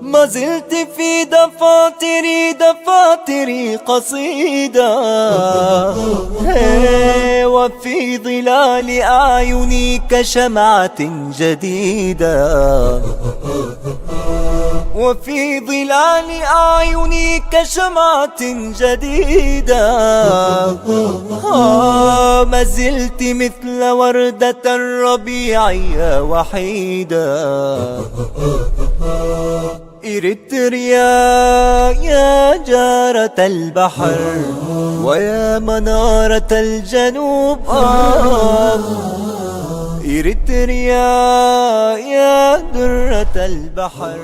ما زلت في دفاتري، دفاتري قصيدة. هي، وفي ظلال أعيني كشمعة جديدة. وفي ظلال أعيني كشمعة جديدة. آه، ما زلت مثل وردة الربيع يا وحيدة. إريتريا يا جارة البحر، ويا منارة الجنوب، آه. إريتريا يا درة البحر،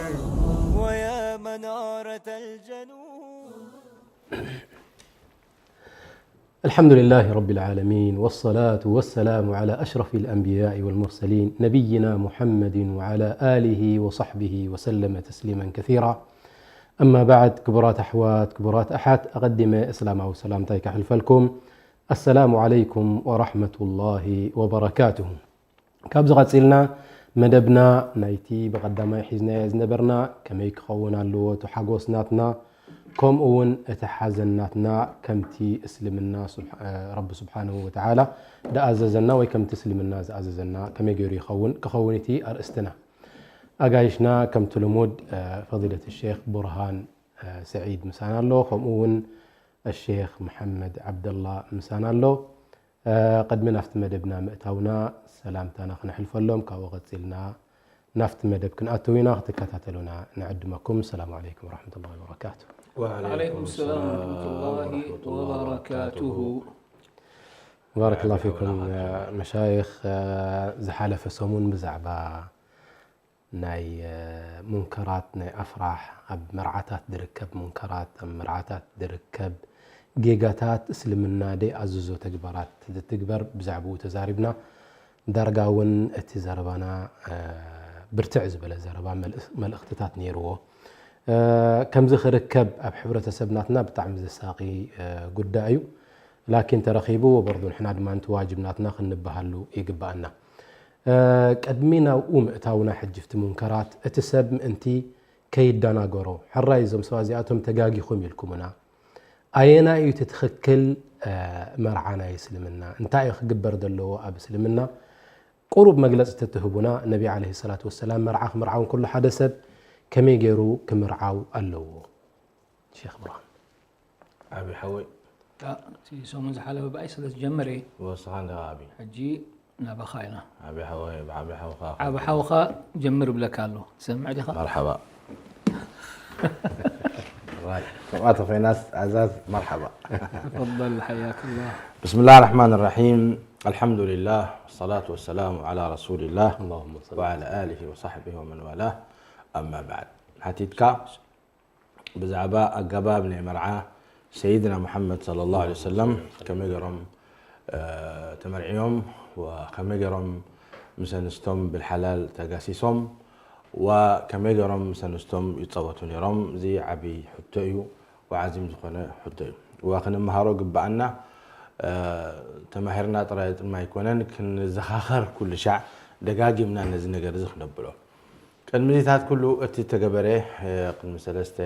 ويا منارة الجنوب. الحمد لله رب العالمين، والصلاة والسلام على أشرف الأنبياء والمرسلين، نبينا محمد وعلى آله وصحبه وسلم تسليما كثيرا. أما بعد، ክቡራት ኣሕዋት፣ ክቡራት ኣሓት፣ ኣቐዲመ እስላማዊ ሰላምታይ ከሕልፈልኩም። السلام عليكم ورحمة الله وبركاته. ካብዚ ቀጺልና መደብና ናይቲ ብቐዳማይ ሒዝናዮ ዝነበርና ከመይ ክኸውን ኣለዎ እቲ ሓጎስ ናትና፣ ከምኡ እውን እቲ ሓዘን ናትና ከምቲ እስልምና ስብሓ-፣ እ፣ ረቢ ስብሓንሁ ወተዓላ ደኣዘዘና ወይ ከምቲ እስልምና ዝኣዘዘና ከመይ ገይሩ ይኸውን፣ ክኸውን እቲ ኣርእስትና። ኣጋይሽና ከምቲ ልሙድ፣ እ፣ ፈዲለት ሼኽ ቡርሃን፣ እ፣ ሰዒድ ምሳና ኣሎ፣ ከምኡ እውን ሼኽ መሓመድ ዓብደላ ምሳና ኣሎ። እ፣ ቅድሚ ናብቲ መደብና ምእታውና ሰላምታና ክነሕልፈሎም፣ ካብኡ ቀጺልና ናብቲ መደብ ክንኣትው ኢና። ክትከታተሉና ንዕድመኩም። ሰላም ዓለይኩም ወረሕመቱላሂ ወበረካቱ። ወዓለይኩም ሰላም ወረሕመቱላሂ ወበረካቱሁ። ባረከላሁ ፊኩም መሻይኽ። እ፣ ዝሓለፈ ሰሙን ብዛዕባ ናይ፣ እ፣ ሙንከራት ናይ ኣፍራሕ፣ ኣብ መርዓታት ዝርከብ ሙንከራት፣ ኣብ መርዓታት ዝርከብ ጌጋታት፣ እስልምና ደይኣዘዞ ተግባራት ዝትግበር ብዛዕባኡ ተዛሪብና። ዳርጋ እውን እቲ ዘረባና፣ እ፣ ብርትዕ ዝበለ ዘረባ መልእ-፣ መልእኽትታት ነይርዎ። እ፣ ከምዚ ክርከብ ኣብ ሕብረተሰብ ናትና ብጣዕሚ ዘሳቒ፣ እ፣ ጉዳይ እዩ። ላኪን ተረኺቡ ወበርዱ ንሕና ድማ ነቲ ዋጅብ ናትና ክንበሃሉ ይግብኣና። እ፣ ቅድሚ ናብኡ ምእታውና ሕጂ ኣብቲ ሙንከራት፣ እቲ ሰብ ምእንቲ ከይደናገሮ፣ ሕራይ እዞም ሰባት እዚኣቶም ተጋጊኹም ኢልኩምና፣ ኣየናይ እዩ እቲ ትኽክል፣ እ፣ መርዓ ናይ እስልምና? እንታይ እዩ ክግበር ዘለዎ ኣብ እስልምና? ቁሩብ መግለጺ ተትህቡና፣ ነቢ ዓለይሂ ሰላቱ ወሰላም መርዓ ክምርዓው እንከሎ ሓደ ሰብ ከመይ ገይሩ ክምርዓው ኣለዎ? ሼኽ ብርሃን። ዓቢ ሓወይ። ታ-፣ እቲ ሰሙን ዝሓለፈ ብኣይ ስለ ዝጀመረ፣ ወስኻ እንደ ዓቢ። ሕጂ ናባኻ ኢና። ዓቢ ሓወይ፣ ብዓቢ ሓውኻ። ዓቢ ሓውኻ ጀምር እብለካ ኣሎ። ትሰምዕ ዲኻ? መርሓባ። ራይ። ከምኣ ተኾይናስ ኣዛዝ መርሓባ። ተፈضل፣ حياك الله። بسم الله الرحمن الرحيم. الحمد لله، والصلاة والسلام على رسول الله، اللهم صل وعلى آله وصحبه ومن والاه. أما بعد. ሓቲትካ ብዛዕባ ኣገባብ ናይ መርዓ ሰይድና ሙሓመድ ሰለላሁ ዐለይሂ ወሰለም ከመይ ገይሮም፣ እ፣ ተመርዕዮም፣ ወከመይ ገይሮም ምስ ኣንስቶም ብልሓላል ተጋሲሶም፣ ወከመይ ገይሮም ምስ ኣንስቶም ይጸወቱ ነይሮም። እዚ ዓቢ ሕቶ እዩ፣ ወዓዚም ዝኾነ ሕቶ እዩ። ወክንመሃሮ ግብኣና፣ እ፣ ተማሂርና ጥራይ ድማ ኣይኮነን፣ ክንዘኻኸር ኩሉ ሻዕ ደጋጊምና ነዚ ነገር እዚ ክነብሎ። ቅድሚ እዚታት ኩሉ እቲ ተገበረ፣ እ፣ ቅድሚ ሰለስተ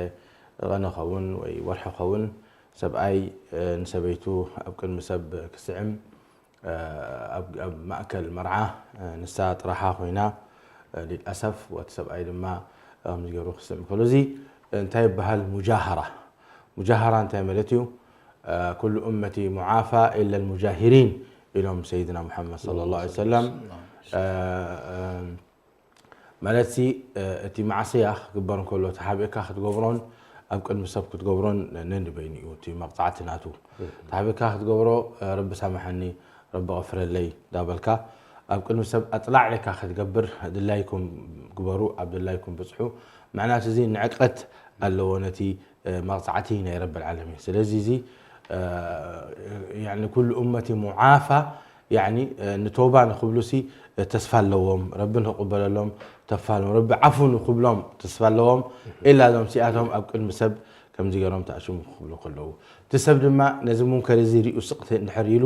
ቐነ ኸውን ወይ ወርሒ ኸውን ሰብኣይ፣ እ፣ ንሰበይቱ ኣብ ቅድሚ ሰብ ክስዕም፣ እ፣ ኣብ፣ ኣብ ማእከል መርዓ፣ እ፣ ንሳ ጥራሓ ኮይና፣ እ፣ ሊልኣሰፍ ወቲ ሰብኣይ ድማ ከምዚ ገይሩ ክስዕም ከሎ፣ እዚ እንታይ ይበሃል? ሙጃሃራ። ሙጃሃራ እንታይ ማለት እዩ? እ፣ ኩሉ እመቲ ሙዓፋ ኢላ ልሙጃሂሪን ኢሎም ሰይድና ሙሓመድ ሰለላሁ ዐለይሂ ወሰለም። እ፣ እ፣ ማለትሲ፣ እ፣ እቲ ማዕስያ ክግበር እንከሎ ተሓቢእካ ክትገብሮን ኣብ ቅድሚ ሰብ ክትገብሮን ነንበይኑ እዩ እቲ መቕጻዕቲ ናቱ። ተሓቢእካ ክትገብሮ፣ እ፣ ረቢ ሳምሓኒ፣ ረቢ ቐፍረለይ እንዳበልካ፣ ኣብ ቅድሚ ሰብ ኣጥላዕ ኢልካ ክትገብር ድላይኩም ግበሩ፣ ኣብ ድላይኩም ብጽሑ። ምኽንያቱ እዚ ንዕቀት ኣለዎ ነቲ፣ እ፣ መቕጻዕቲ ናይ ረብል ዓለሚን። ስለዚ እዚ፣ እ፣ ያኒ ኩሉ እመቲ ሙዓፋ፣ ያኒ፣ እ፣ ንቶባ ንኽብሉሲ፣ እ፣ ተስፋ ኣለዎም፣ ረቢ ንኽቕበለሎም ተስፋ ኣለዎም፣ ረቢ ዓፉ ንኽብሎም ተስፋ ኣለዎም። ኢላ እዞም ሲኣቶም ኣብ ቅድሚ ሰብ ከምዚ ገይሮም ተኣሽሙ ክብሉ ከለዉ፣ እቲ ሰብ ድማ ነዚ ሙንከር እዚ ሪኡ ስቕ እንድሕር ኢሉ፣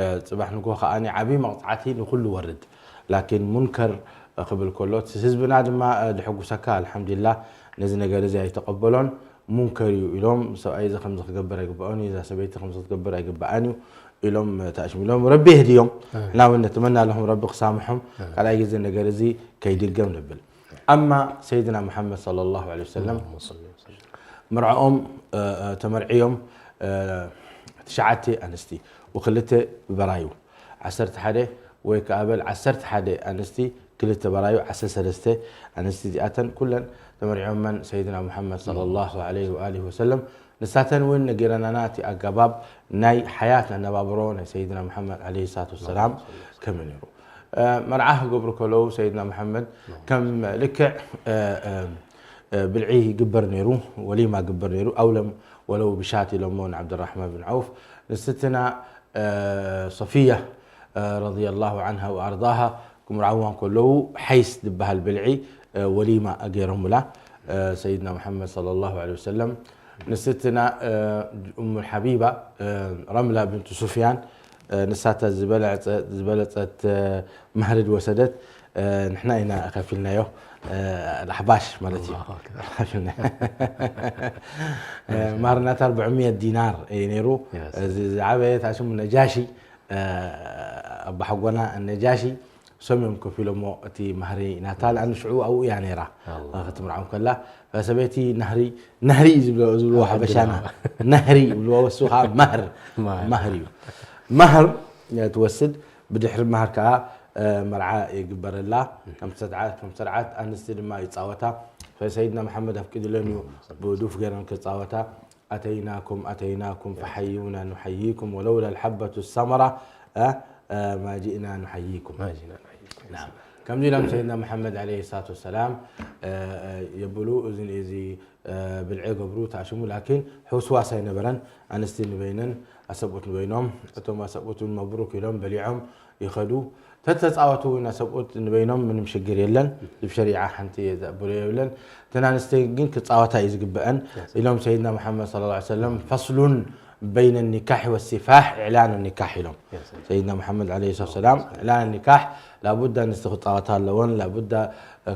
እ፣ ጽባሕ ንግሆ ከኣ ዓቢ መቕጻዕቲ ንኹሉ ወርድ። ላኪን ሙንከር ክብል ከሎ፣ እቲ ህዝብና ድማ፣ እ፣ ድሕጉሰካ፣ ኣልሓምዱሊላህ፣ ነዚ ነገር እዚ ኣይተቐበሎን። ሙንከር እዩ ኢሎም፣ ሰብኣይ እዚ ከምዚ ክገብር ኣይግባኦን እዩ፣ እዛ ሰበይቲ ከምዚ ክትገብር ኣይግባኣን እዩ ኢሎም፣ እ፣ ተኣሽሙ ኢሎም። ረቢ የህድዮም። ኣሜን። ንሕና እውን ነተመና ለኹም ረቢ ክሳምሖም፣ ኣሜን። ካልኣይ ግዜ ነገር እዚ ከይድገም ንብል። ኣማ ሰይድና ሙሓመድ ሰለላሁ ዐለይሂ ወሰለም፣ اللهم صل وسلم። መርዓኦም፣ እ፣ እ፣ ተመርዕዮም፣ እ፣ ትሽዓተ ኣንስቲ ወክልተ በራዩ፣ ዓሰርተ ሓደ ወይ ከኣ በል ዓሰርተ ሓደ ኣንስቲ፣ ክልተ በራዩ፣ ዓሰርተ ሰለስተ ኣንስቲ። እዚኣተን ኩለን ተመርዕዮመን ሰይድና ሙሓመድ ሰለላሁ ዐለይሂ ወኣሊሂ ወሰለም። ንሳተን እውን ነጊረናና እቲ ኣገባብ ናይ ሓያት ኣነባብሮ ናይ ሰይድና ሙሓመድ ዐለይሂ ሰላቱ ወሰላም ከመይ ነይሩ። እ፣ መርዓ ክገብሩ ከለዉ ሰይድና ሙሓመድ ከም ልክዕ፣ እ፣ እ፣ እ፣ ብልዒ ይግበር ነይሩ፣ ወሊማ ይግበር ነይሩ። ኣውለም ወለው ብሻት ኢሎሞ ንዓብድራሕማን ብን ዐውፍ። ንስትና፣ እ፣ ሶፊያ፣ እ፣ ረዲየላሁ ዐንሃ ወኣርዳሃ ክምርዓዋ ከለዉ ሓይስ ዝበሃል ብልዒ፣ እ፣ ወሊማ ገይሮምላ፣ እ፣ ሰይድና ሙሓመድ ሰለላሁ ዐለይሂ ወሰለም። ንስትና፣ እ፣ ኡሙል ሓቢባ፣ እ፣ ረምላ ብንቱ ሱፍያን፣ እ፣ ንሳታ ዝበለጸ-፣ ዝበለጸት፣ እ፣ ማህሪ ዝወሰደት፣ እ፣ ንሕና ኢና ከፊልናዮ፣ እ፣ ኣልኣሕባሽ ማለት እዩ። ኣላሁ ኣክበር። ከፊልና። እ፣ ማህሪ ናታ ኣርብዕሚእቲ ዲናር እዩ ነይሩ። የስ። እዚ ዝዓበየ እታ ሽሙ ነጃሺ፣ እ፣ ኣባሓጎና ነጃሺ፣ እሶም እዮም ከፊሎሞ እቲ ማህሪ ናታ፣ ለኣን ሽዑ ኣብኡ እያ ነይራ፣ ኣላህ። እ፣ ክትምርዓው ከላ። ሰበይቲ ናህሪ፣ ናህሪ እዩ ዝብሎ-፣ ዝብልዎ ሓበሻና። ናህሪ ይብልዎ፣ እሱ ከዓ ማህር፣ ማህር። ማህር እዩ። ማህር ትወስድ፣ ብድሕሪ ማህር ከዓ፣ እ፣ መርዓ ይግበረላ። ከም ሰርዓት፣ ከም ሰርዓት ኣንስቲ ድማ ይጻወታ። ፈሰይድና መሓመድ ኣፍቂድለን እዩ ብዱፍ ገይረን ክጻወታ። ኣተይናኩም፣ ኣተይናኩም፣ ፈሓዩና ኑሓይኩም፣ ወለውላ ልሓበቱ ሰመራ፣ እ፣ እ፣ ማጂእና ኑሓይኩም። ማጂእና ኑሓይኩም። ናም። ከምዚ ኢሎም ሰይድና መሓመድ ዐለይሂ ሰላቱ ወሰላም፣ እ፣ እ፣ የብሉ፣ እዚ፣ እዚ፣ እ፣ ብልዒ ገብሩ፣ ተኣሽሙ፣ ላኪን ሕውስዋስ ኣይነበረን። ኣንስቲ ንበይነን፣ ኣሰብኡት ንበይኖም፣ እቶም ኣሰብኡት እውን መብሩክ ኢሎም በሊዖም ይኸዱ። ተተጻወቱ እውን ኣሰብኡት ንበይኖም ምንም ሽግር የለን። እዚ ብሸሪዓ ሓንቲ ዘእብሎ የብለን። እተን ኣንስቲ ግን ክጻወታ እዩ ዝግበአን ኢሎም ሰይድና መሓመድ ሰለላሁ ዐለይሂ ወሰለም፣ ፈስሉን በይነ ኒካሒ ወሲፋሕ ኢዕላኑ ኒካሕ ኢሎም። ሰይድና መሓመድ ዐለይሂ ሰላቱ ወሰላም፣ ኢዕላን ኒካሕ ላቡዳ ኣንስቲ ክጻወታ ኣለወን፣ ላቡዳ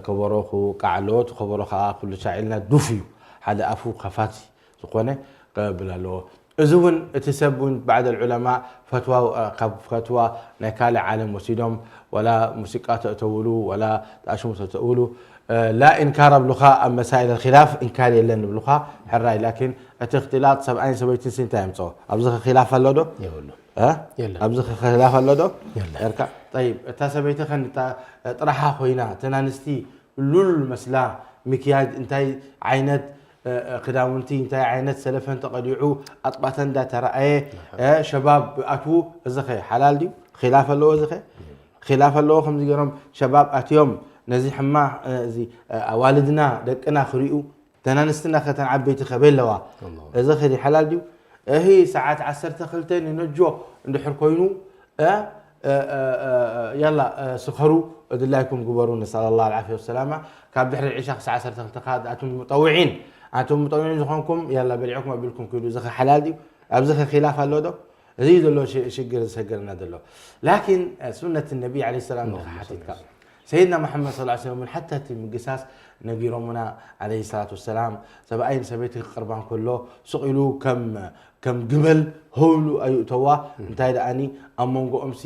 ከበሮ ክውቃዕ ኣለዎ። እቲ ከበሮ ከኣ ኩሉ ሻዕ ኢልና ዱፍ እዩ፣ ሓደ ኣፉ ከፋቲ ዝኾነ ክብል ኣለዎ። እዚ እውን እቲ ሰብ እውን ባዕድ ዑለማ ፈትዋ፣ ካብ ፈትዋ ናይ ካልእ ዓለም ወሲዶም፣ ወላ ሙሲቃ ተእተውሉ፣ ወላ ተኣሽሙ ተእተውሉ፣ እ፣ ላ ኢንካር ኣብሉኻ፣ ኣብ መሳኢል ኺላፍ ኢንካር የለን ይብሉኻ፣ ሕራይ። ላኪን እቲ እክትላጥ ሰብኣይን ሰበይትን ሲ እንታይ የምፅኦ? ኣብዚ ኸ ኺላፍ ኣሎ ዶ? የብሉ። እ? የለን። ኣብዚ ኸ ኺላፍ ኣሎ ዶ? የለን። ኤርካ፣ ጠይብ፣ እታ ሰበይቲ ኸ ንታ ጥራሓ ኮይና፣ እተን ኣንስቲ ሉል መስላ፣ ምክያጅ እንታይ ዓይነት፣ እ፣ እ፣ ክዳውንቲ፣ እንታይ ዓይነት ሰለፈን ተቐዲዑ፣ ኣጥባተን እንዳተረኣየ፣ እ፣ ሸባብ ኣትዉ፣ እዚ ኸ ሓላል ድዩ? ኺላፍ ኣለዎ እዚ ኸ? ኺላፍ ኣለዎ ከምዚ ገይሮም ሸባብ ኣትዮም ነዚ ሕማቕ፣ እ፣ እዚ፣ እ፣ ኣዋልድና ደቅና ክሪኡ፣ እተን ኣንስትና ኸ እተን ዓበይቲ ከበይ ኣለዋ? ኣላሁ። እዚ ኸ ሓላል ድዩ? እሂ ሰዓት ዓሰርተ ክልተ ንነጆ እንድሕር ኮይኑ፣ እ፣ እ፣ እ፣ እ፣ ያላ፣ እ፣ ስኸሩ፣ ድላይኩም ግበሩ፣ ነስኣል ኣላህ ኣልዓፍያ ወሰላማ። ካብ ድሕሪ ዒሻ ክሳዕ ዓሰርተ ክልተ ከኣ ኣቱም ሙጠውዒን፣ ኣቱም ሙጠውዒን ዝኾንኩም፣ ያላ በሊዕኩም ኣቢልኩም ኪዱ። እዚ ኸ ሓላል ድዩ? ኣብዚ ኸ ኺላፍ ኣሎ ዶ? እዚ እዩ ዘሎ ሽ-፣ ሽግር ዘሰገረና ዘሎ። ላኪን፣ እ፣ ሱነት ነቢ ዓለይሂ ሰላም ኣላሁመ ሓቲትካ። ሰለሊ። ሰይድና መሓመድ ሰለላሁ ዐለይሂ ወሰለም እውን ሓታ እቲ ምግሳስ ነጊሮምና ዓለይሂ ሰላቱ ወሰላም፣ ሰብኣይ ንሰበይቲ ክቕርባ እንከሎ ስቕ ኢሉ ከም፣ ከም ግመል ሆው ኢሉ ኣየእተዋ። እም። እንታይ ደኣኒ ኣብ መንጎኦምሲ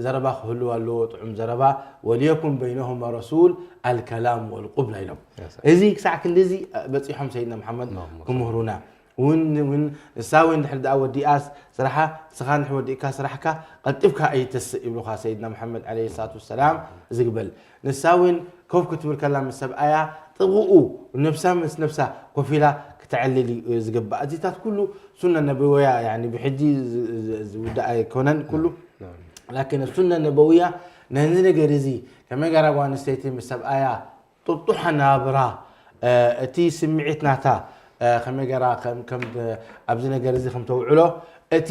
ዘረባ ክህልው ኣለዎ፣ ጥዑም ዘረባ። ወልየኩን በይነሁማ ረሱል ኣልከላም ወልቁብላ ኢሎም። ያ ሰላም። እዚ ክሳዕ ክንድዚ በጺሖም ሰይድና መሓመድ ኣላሁመ ሰሊ። ክምህሩና። እውን፣ እውን ንሳ እውን ድሕሪ ደኣ ወዲኣስ ስራሓ፣ ንስኻ እንድሕር ወዲእካ ስራሕካ ቀልጢፍካ ኣይተስእ ይብሉኻ ሰይድና መሓመድ ዓለይሂ ሰላቱ ወሰላም። ዝግበል ንሳ እውን ኮፍ ክትብል ከላ ምስ ሰብኣያ ጥቕኡ ነብሳ ምስ ነብሳ ኮፍ ኢላ ክተዕልል እዩ ዝግባእ። እዚታት ኩሉ ሱነ ነበውያ፣ ያኒ ብሕጂ ዝ-፣ ዝ-፣ ዝውዳእ ኣይኮነን ኩሉ። ናም። ላኪን ሱነ ነበውያ ነዚ ነገር እዚ ከመይ ገይራ ጓል ኣንስተይቲ ምስ ሰብኣያ ጥጡሕ ኣነባብራ፣ እ፣ እቲ ስምዒት ናታ፣ እ፣ ከመይ ገይራ ከም፣ ከም፣ ኣብዚ ነገር እዚ ከም ተውዕሎ፣ እቲ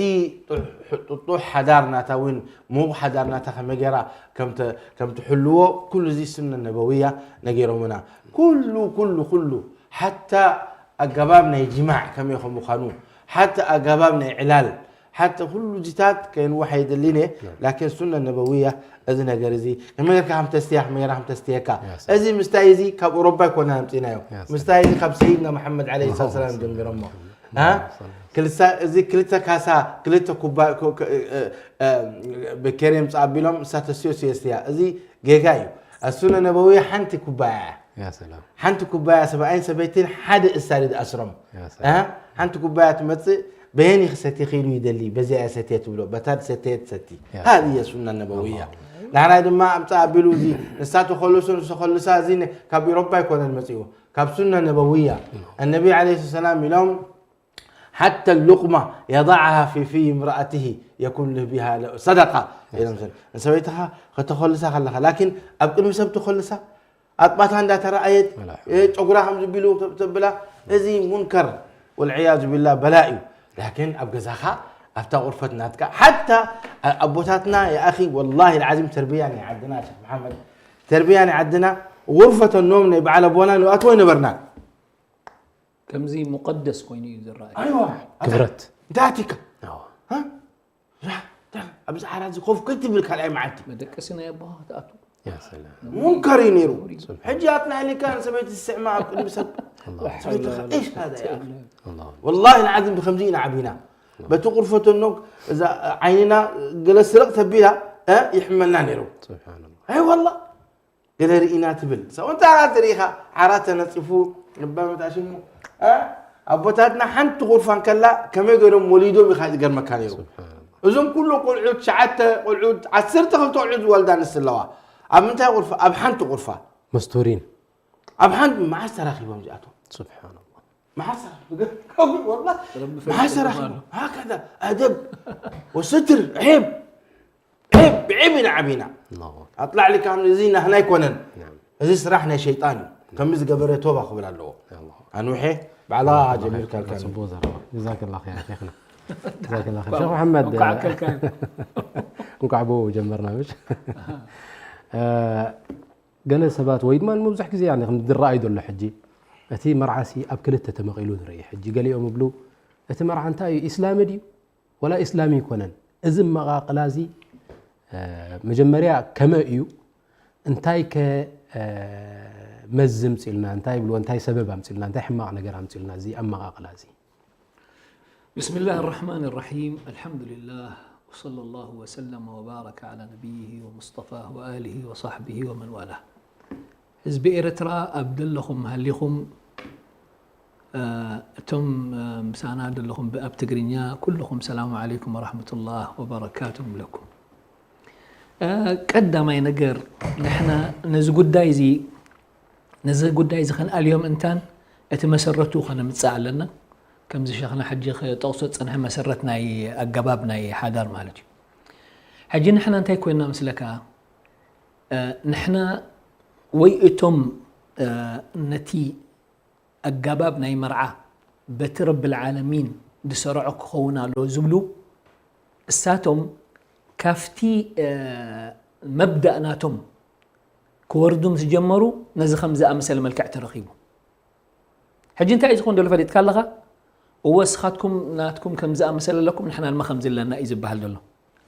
ጥሕ-፣ ጥጡሕ ሓዳር ናታ እውን ምዉቕ ሓዳር ናታ ከመይ ገይራ ከም ተ-፣ ከም ትሕልዎ፣ ኩሉ እዚ ሱነ ነበውያ ነጊሮምና። ኩሉ፣ ኩሉ፣ ኩሉ፣ ሓታ ኣገባብ ናይ ጅማዕ ከመይ ከም ምዃኑ፣ ሓታ ኣገባብ ናይ ዕላል፣ ሓታ ኩሉ እዚታት ከየንውሕ ኣይደልን እየ፣ ላኪን ሱነ ነበውያ እዚ ነገር እዚ ከመይ ጌርካ ከም ተስትያ፣ ከመይ ጌርካ ከም ተስትየካ። ያ ሰላም። እዚ ምስታይ እዚ ካብ ኤውሮጳ ኣይኮነን ኣምጺእናዮ። ያ ሰላም። ምስታይ እዚ ካብ ሰይድና መሓመድ ዓለይሂ ሰላም ጀሚሮሞ። ያ ሃ? ሰላም። ክልሳ-፣ እዚ ክልተ ካሳ፣ ክልተ ኩባ-፣ ኩ-፣ ኩ-፣ እ፣ እ፣ እ፣ በኬሪ የምጽእ ኣቢሎም እሳ ተስትዮ ስየስትያ። እዚ ጌጋ እዩ። ኣሱነ ነበውያ ሓንቲ ኩባያ እያ። ያ ሰላም። ሓንቲ ኩባያ ሰብኣይን ሰበይትን ሓደ እሳሪ ዝኣስሮም። ያ ሰላም። እ? ሓንቲ ኩባያ ትመጽእ፣ በየን ክሰቲ ኺሉ ይደሊ፣ በዚኣ እየ ሰትየ ትብሎ፣ በታ ሰተየ ትሰቲ። ያ ሃዚ ሰላም። እየ ሱና ነበውያ። ኣላሁ። ንዓና ድማ ኣምጻእ ኣቢሉ እዚ፣ ንሳ ተኸልሶ፣ ንሱ ኸልሳ፣ እዚ ነ-፣ ካብ ኤውሮጳ ኣይኮነን መጺኡ፣ ካብ ሱና ነበውያ። ኣነቢ ዓለይሂ ሰላም ኢሎም፣ ሓተ ሉቅማ የضعها في في امرأته يكون له بها ሰደቃ ኢሎም። ንሰበይትኻ ከተኸልሳ ከለኻ፣ ላኪን ኣብ ቅድሚ ሰብ ተኸልሳ፣ ኣጥባታ እንዳተረኣየት፣ ወላ እ፣ ጨጉራ ከም ዝቢሉ ተ-፣ ተብላ፣ እዚ ሙንከር ወልዕያዙ ቢላህ በላ እዩ። ላኪን ኣብ ገዛኻ ኣብታ ቁርፈት ናትካ፣ ሓታ ኣ-፣ ኣቦታትና የኣኺ ወላሂ ልዓዚም ተርቢያ ናይ ዓድና ሸኽ መሓመድ፣ ተርቢያ ናይ ዓድና፣ ቁርፈተ ኖም ናይ በዓል ኣቦና ንኣትዎ ኣይነበርናን። ከምዚ ሙቀደስ ኮይኑ እዩ ዝረኣይ። ኣይዋ፣ ክብረት። እንታይ ኣቲካ? ኣዎ። ሃ? ራ-፣ ራ-፣ ኣብዚ ዓራት እዚ ኮፍ ከይትብል ካልኣይ መዓልቲ። መደቀሲ ናይ ኣቦኻ ክትኣቱ። ያ ሰላም። ሙንከር እዩ ነይሩ። ስብሓን። ሕጂ ኣትና ኢሊካ ንሰበይቲ ዝስዕማ ኣብ ቅድሚ ሰብ። ኣላሁ። ሰበይትኻ፣ ኣላሁ። እሽ ሃዛ ያ። ኣላሁ። ወላሂ ንዓዝም ብከምዚ ኢና ዓቢና። በቲ ቁርፈተ ኖም እዛ ዓይንና ገለ ስርቕ ተቢላ፣ እ፣ ይሕመና ነይሩ። ስብሓንላህ። ኣይ ዋላ። ገለ ርኢና ትብል። ሰው እንታይ ትርኢ ኢኻ? ዓራት ተነጺፉ፣ ልባ መታሽሙ፣ እ? ኣቦታትና ሓንቲ ቁርፋን ከላ ከመይ ገይሮም ወሊዶም ኢኻ ዝገርመካ ነይሩ። ስብሓንላህ። እዞም ኩሎም ቆልዑት፣ ትሽዓተ ቆልዑት፣ ዓሰርተ ክልተ ቆልዑት ዝወልዳ ኣንስቲ ኣለዋ። ኣብ ምንታይ ቁርፋ? ኣብ ሓንቲ ቁርፋ። መስቱሪን። ኣብ ሓንቲ መዓስ ተራኺቦም እዚኣቶም? ስብሓንላህ። መዓስ ተራኺቦም? ወላሂ፣ ረቢ መዓስ ፈሊጡ ተራኺቦም? ምዃኑ። ሃከዛ ኣደብ ወስትር፣ ዒብ። ዒብ፣ ብዒብ ኢና ዓቢና። ኣላሁ ኣክበር። ኣጥላዕ ኢልካ፣ እዚ ናህና ኣይኮነን። ናም። እዚ ስራሕ ናይ ሸይጣን እዩ። ከምዚ ዝገበረ ቶባ ክብል ኣለዎ። ኣላሁ ኣክበር። ኣንውሐ፣ ባዕላ ኣላሁ ጀሚርካ ኣክበር። ኢልካ። ጽቡቕ ዘረባ። ጀዛከላህ ኸይር ሸይኽና። ጀዛከላህ ኸይር። ሸኽ መሓመድ፣ እንቋዕ ኣከልካዮ። እንቋዕ ብኡ ጀመርና፣ ምሽ? እ፣ ገለ ሰባት ወይ ድማ መብዛሕ ግዜ፣ ያኒ፣ ከም ዝረኣይ ዘሎ ሕጂ፣ እቲ መርዓሲ ኣብ ክልተ ተመቒሉ ንርኢ። ሕጂ ገሊኦም ይብሉ፣ እቲ መርዓ እንታይ እዩ? ኢስላሚ ድዩ? ወላ ኢስላሚ ኣይኮነን። እዚ ኣመቓቕላ እዚ፣ እ፣ መጀመርያ ከመይ እዩ? እንታይ ከ፣ እ፣ መዚ ኣምጺኡልና? እንታይ ይብልዎ? እንታይ ሰበብ ኣምጺኡልና? እንታይ ሕማቕ ነገር ኣምጺኡልና? እዚ ኣመቓቕላ እዚ። بسم الله الرحمن الرحيم. الحمد لله، وصلى الله وسلم وبارك على نبيه ومصطفاه وآله وصحبه ومن والاه. ህዝቢ ኤርትራ ኣብ ደለኹም ሃሊኹም፣ እ፣ እቶም፣ እ፣ ምሳና ደለኹም ብ-፣ ኣብ ትግርኛ ኩልኹም ሰላሙ ዓለይኩም ወራህመቱላህ ወበረካቱ ንብለኩም። እ፣ ቀዳማይ ነገር ንሕና ነዚ ጉዳይ እዚ፣ ነዚ ጉዳይ እዚ ከነኣልዮም እንታን እቲ መሰረቱ ከነምጽእ ኣለና። ከምዚ ሸኽና ሕጂ ክጠቕሶ ዝጸንሐ መሰረት ናይ ኣገባብ ናይ ሓዳር ማለት እዩ። ሕጂ ንሕና እንታይ ኮይንና ምስለካ? እ፣ ንሕና ወይ እቶም፣ እ፣ ነቲ ኣገባብ ናይ መርዓ በቲ ረብል ዓለሚን ዝሰርዖ ክኸውን ኣለዎ ዝብሉ፣ እሳቶም ካብቲ፣ እ፣ መብዳእ ናቶም ክወርዱ ምስ ጀመሩ፣ ነዚ ከም ዝኣመሰለ መልክዕ ተረኺቡ። ሕጂ እንታይ እዩ ዝኸውን ዘሎ ፈሊጥካ ኣለኻ? እወ፣ እስኻትኩም ናትኩም ከም ዝኣመሰለ ኣለኩም፣ ንሕና ድማ ከምዚ ኣለና እዩ ዝበሃል ዘሎ።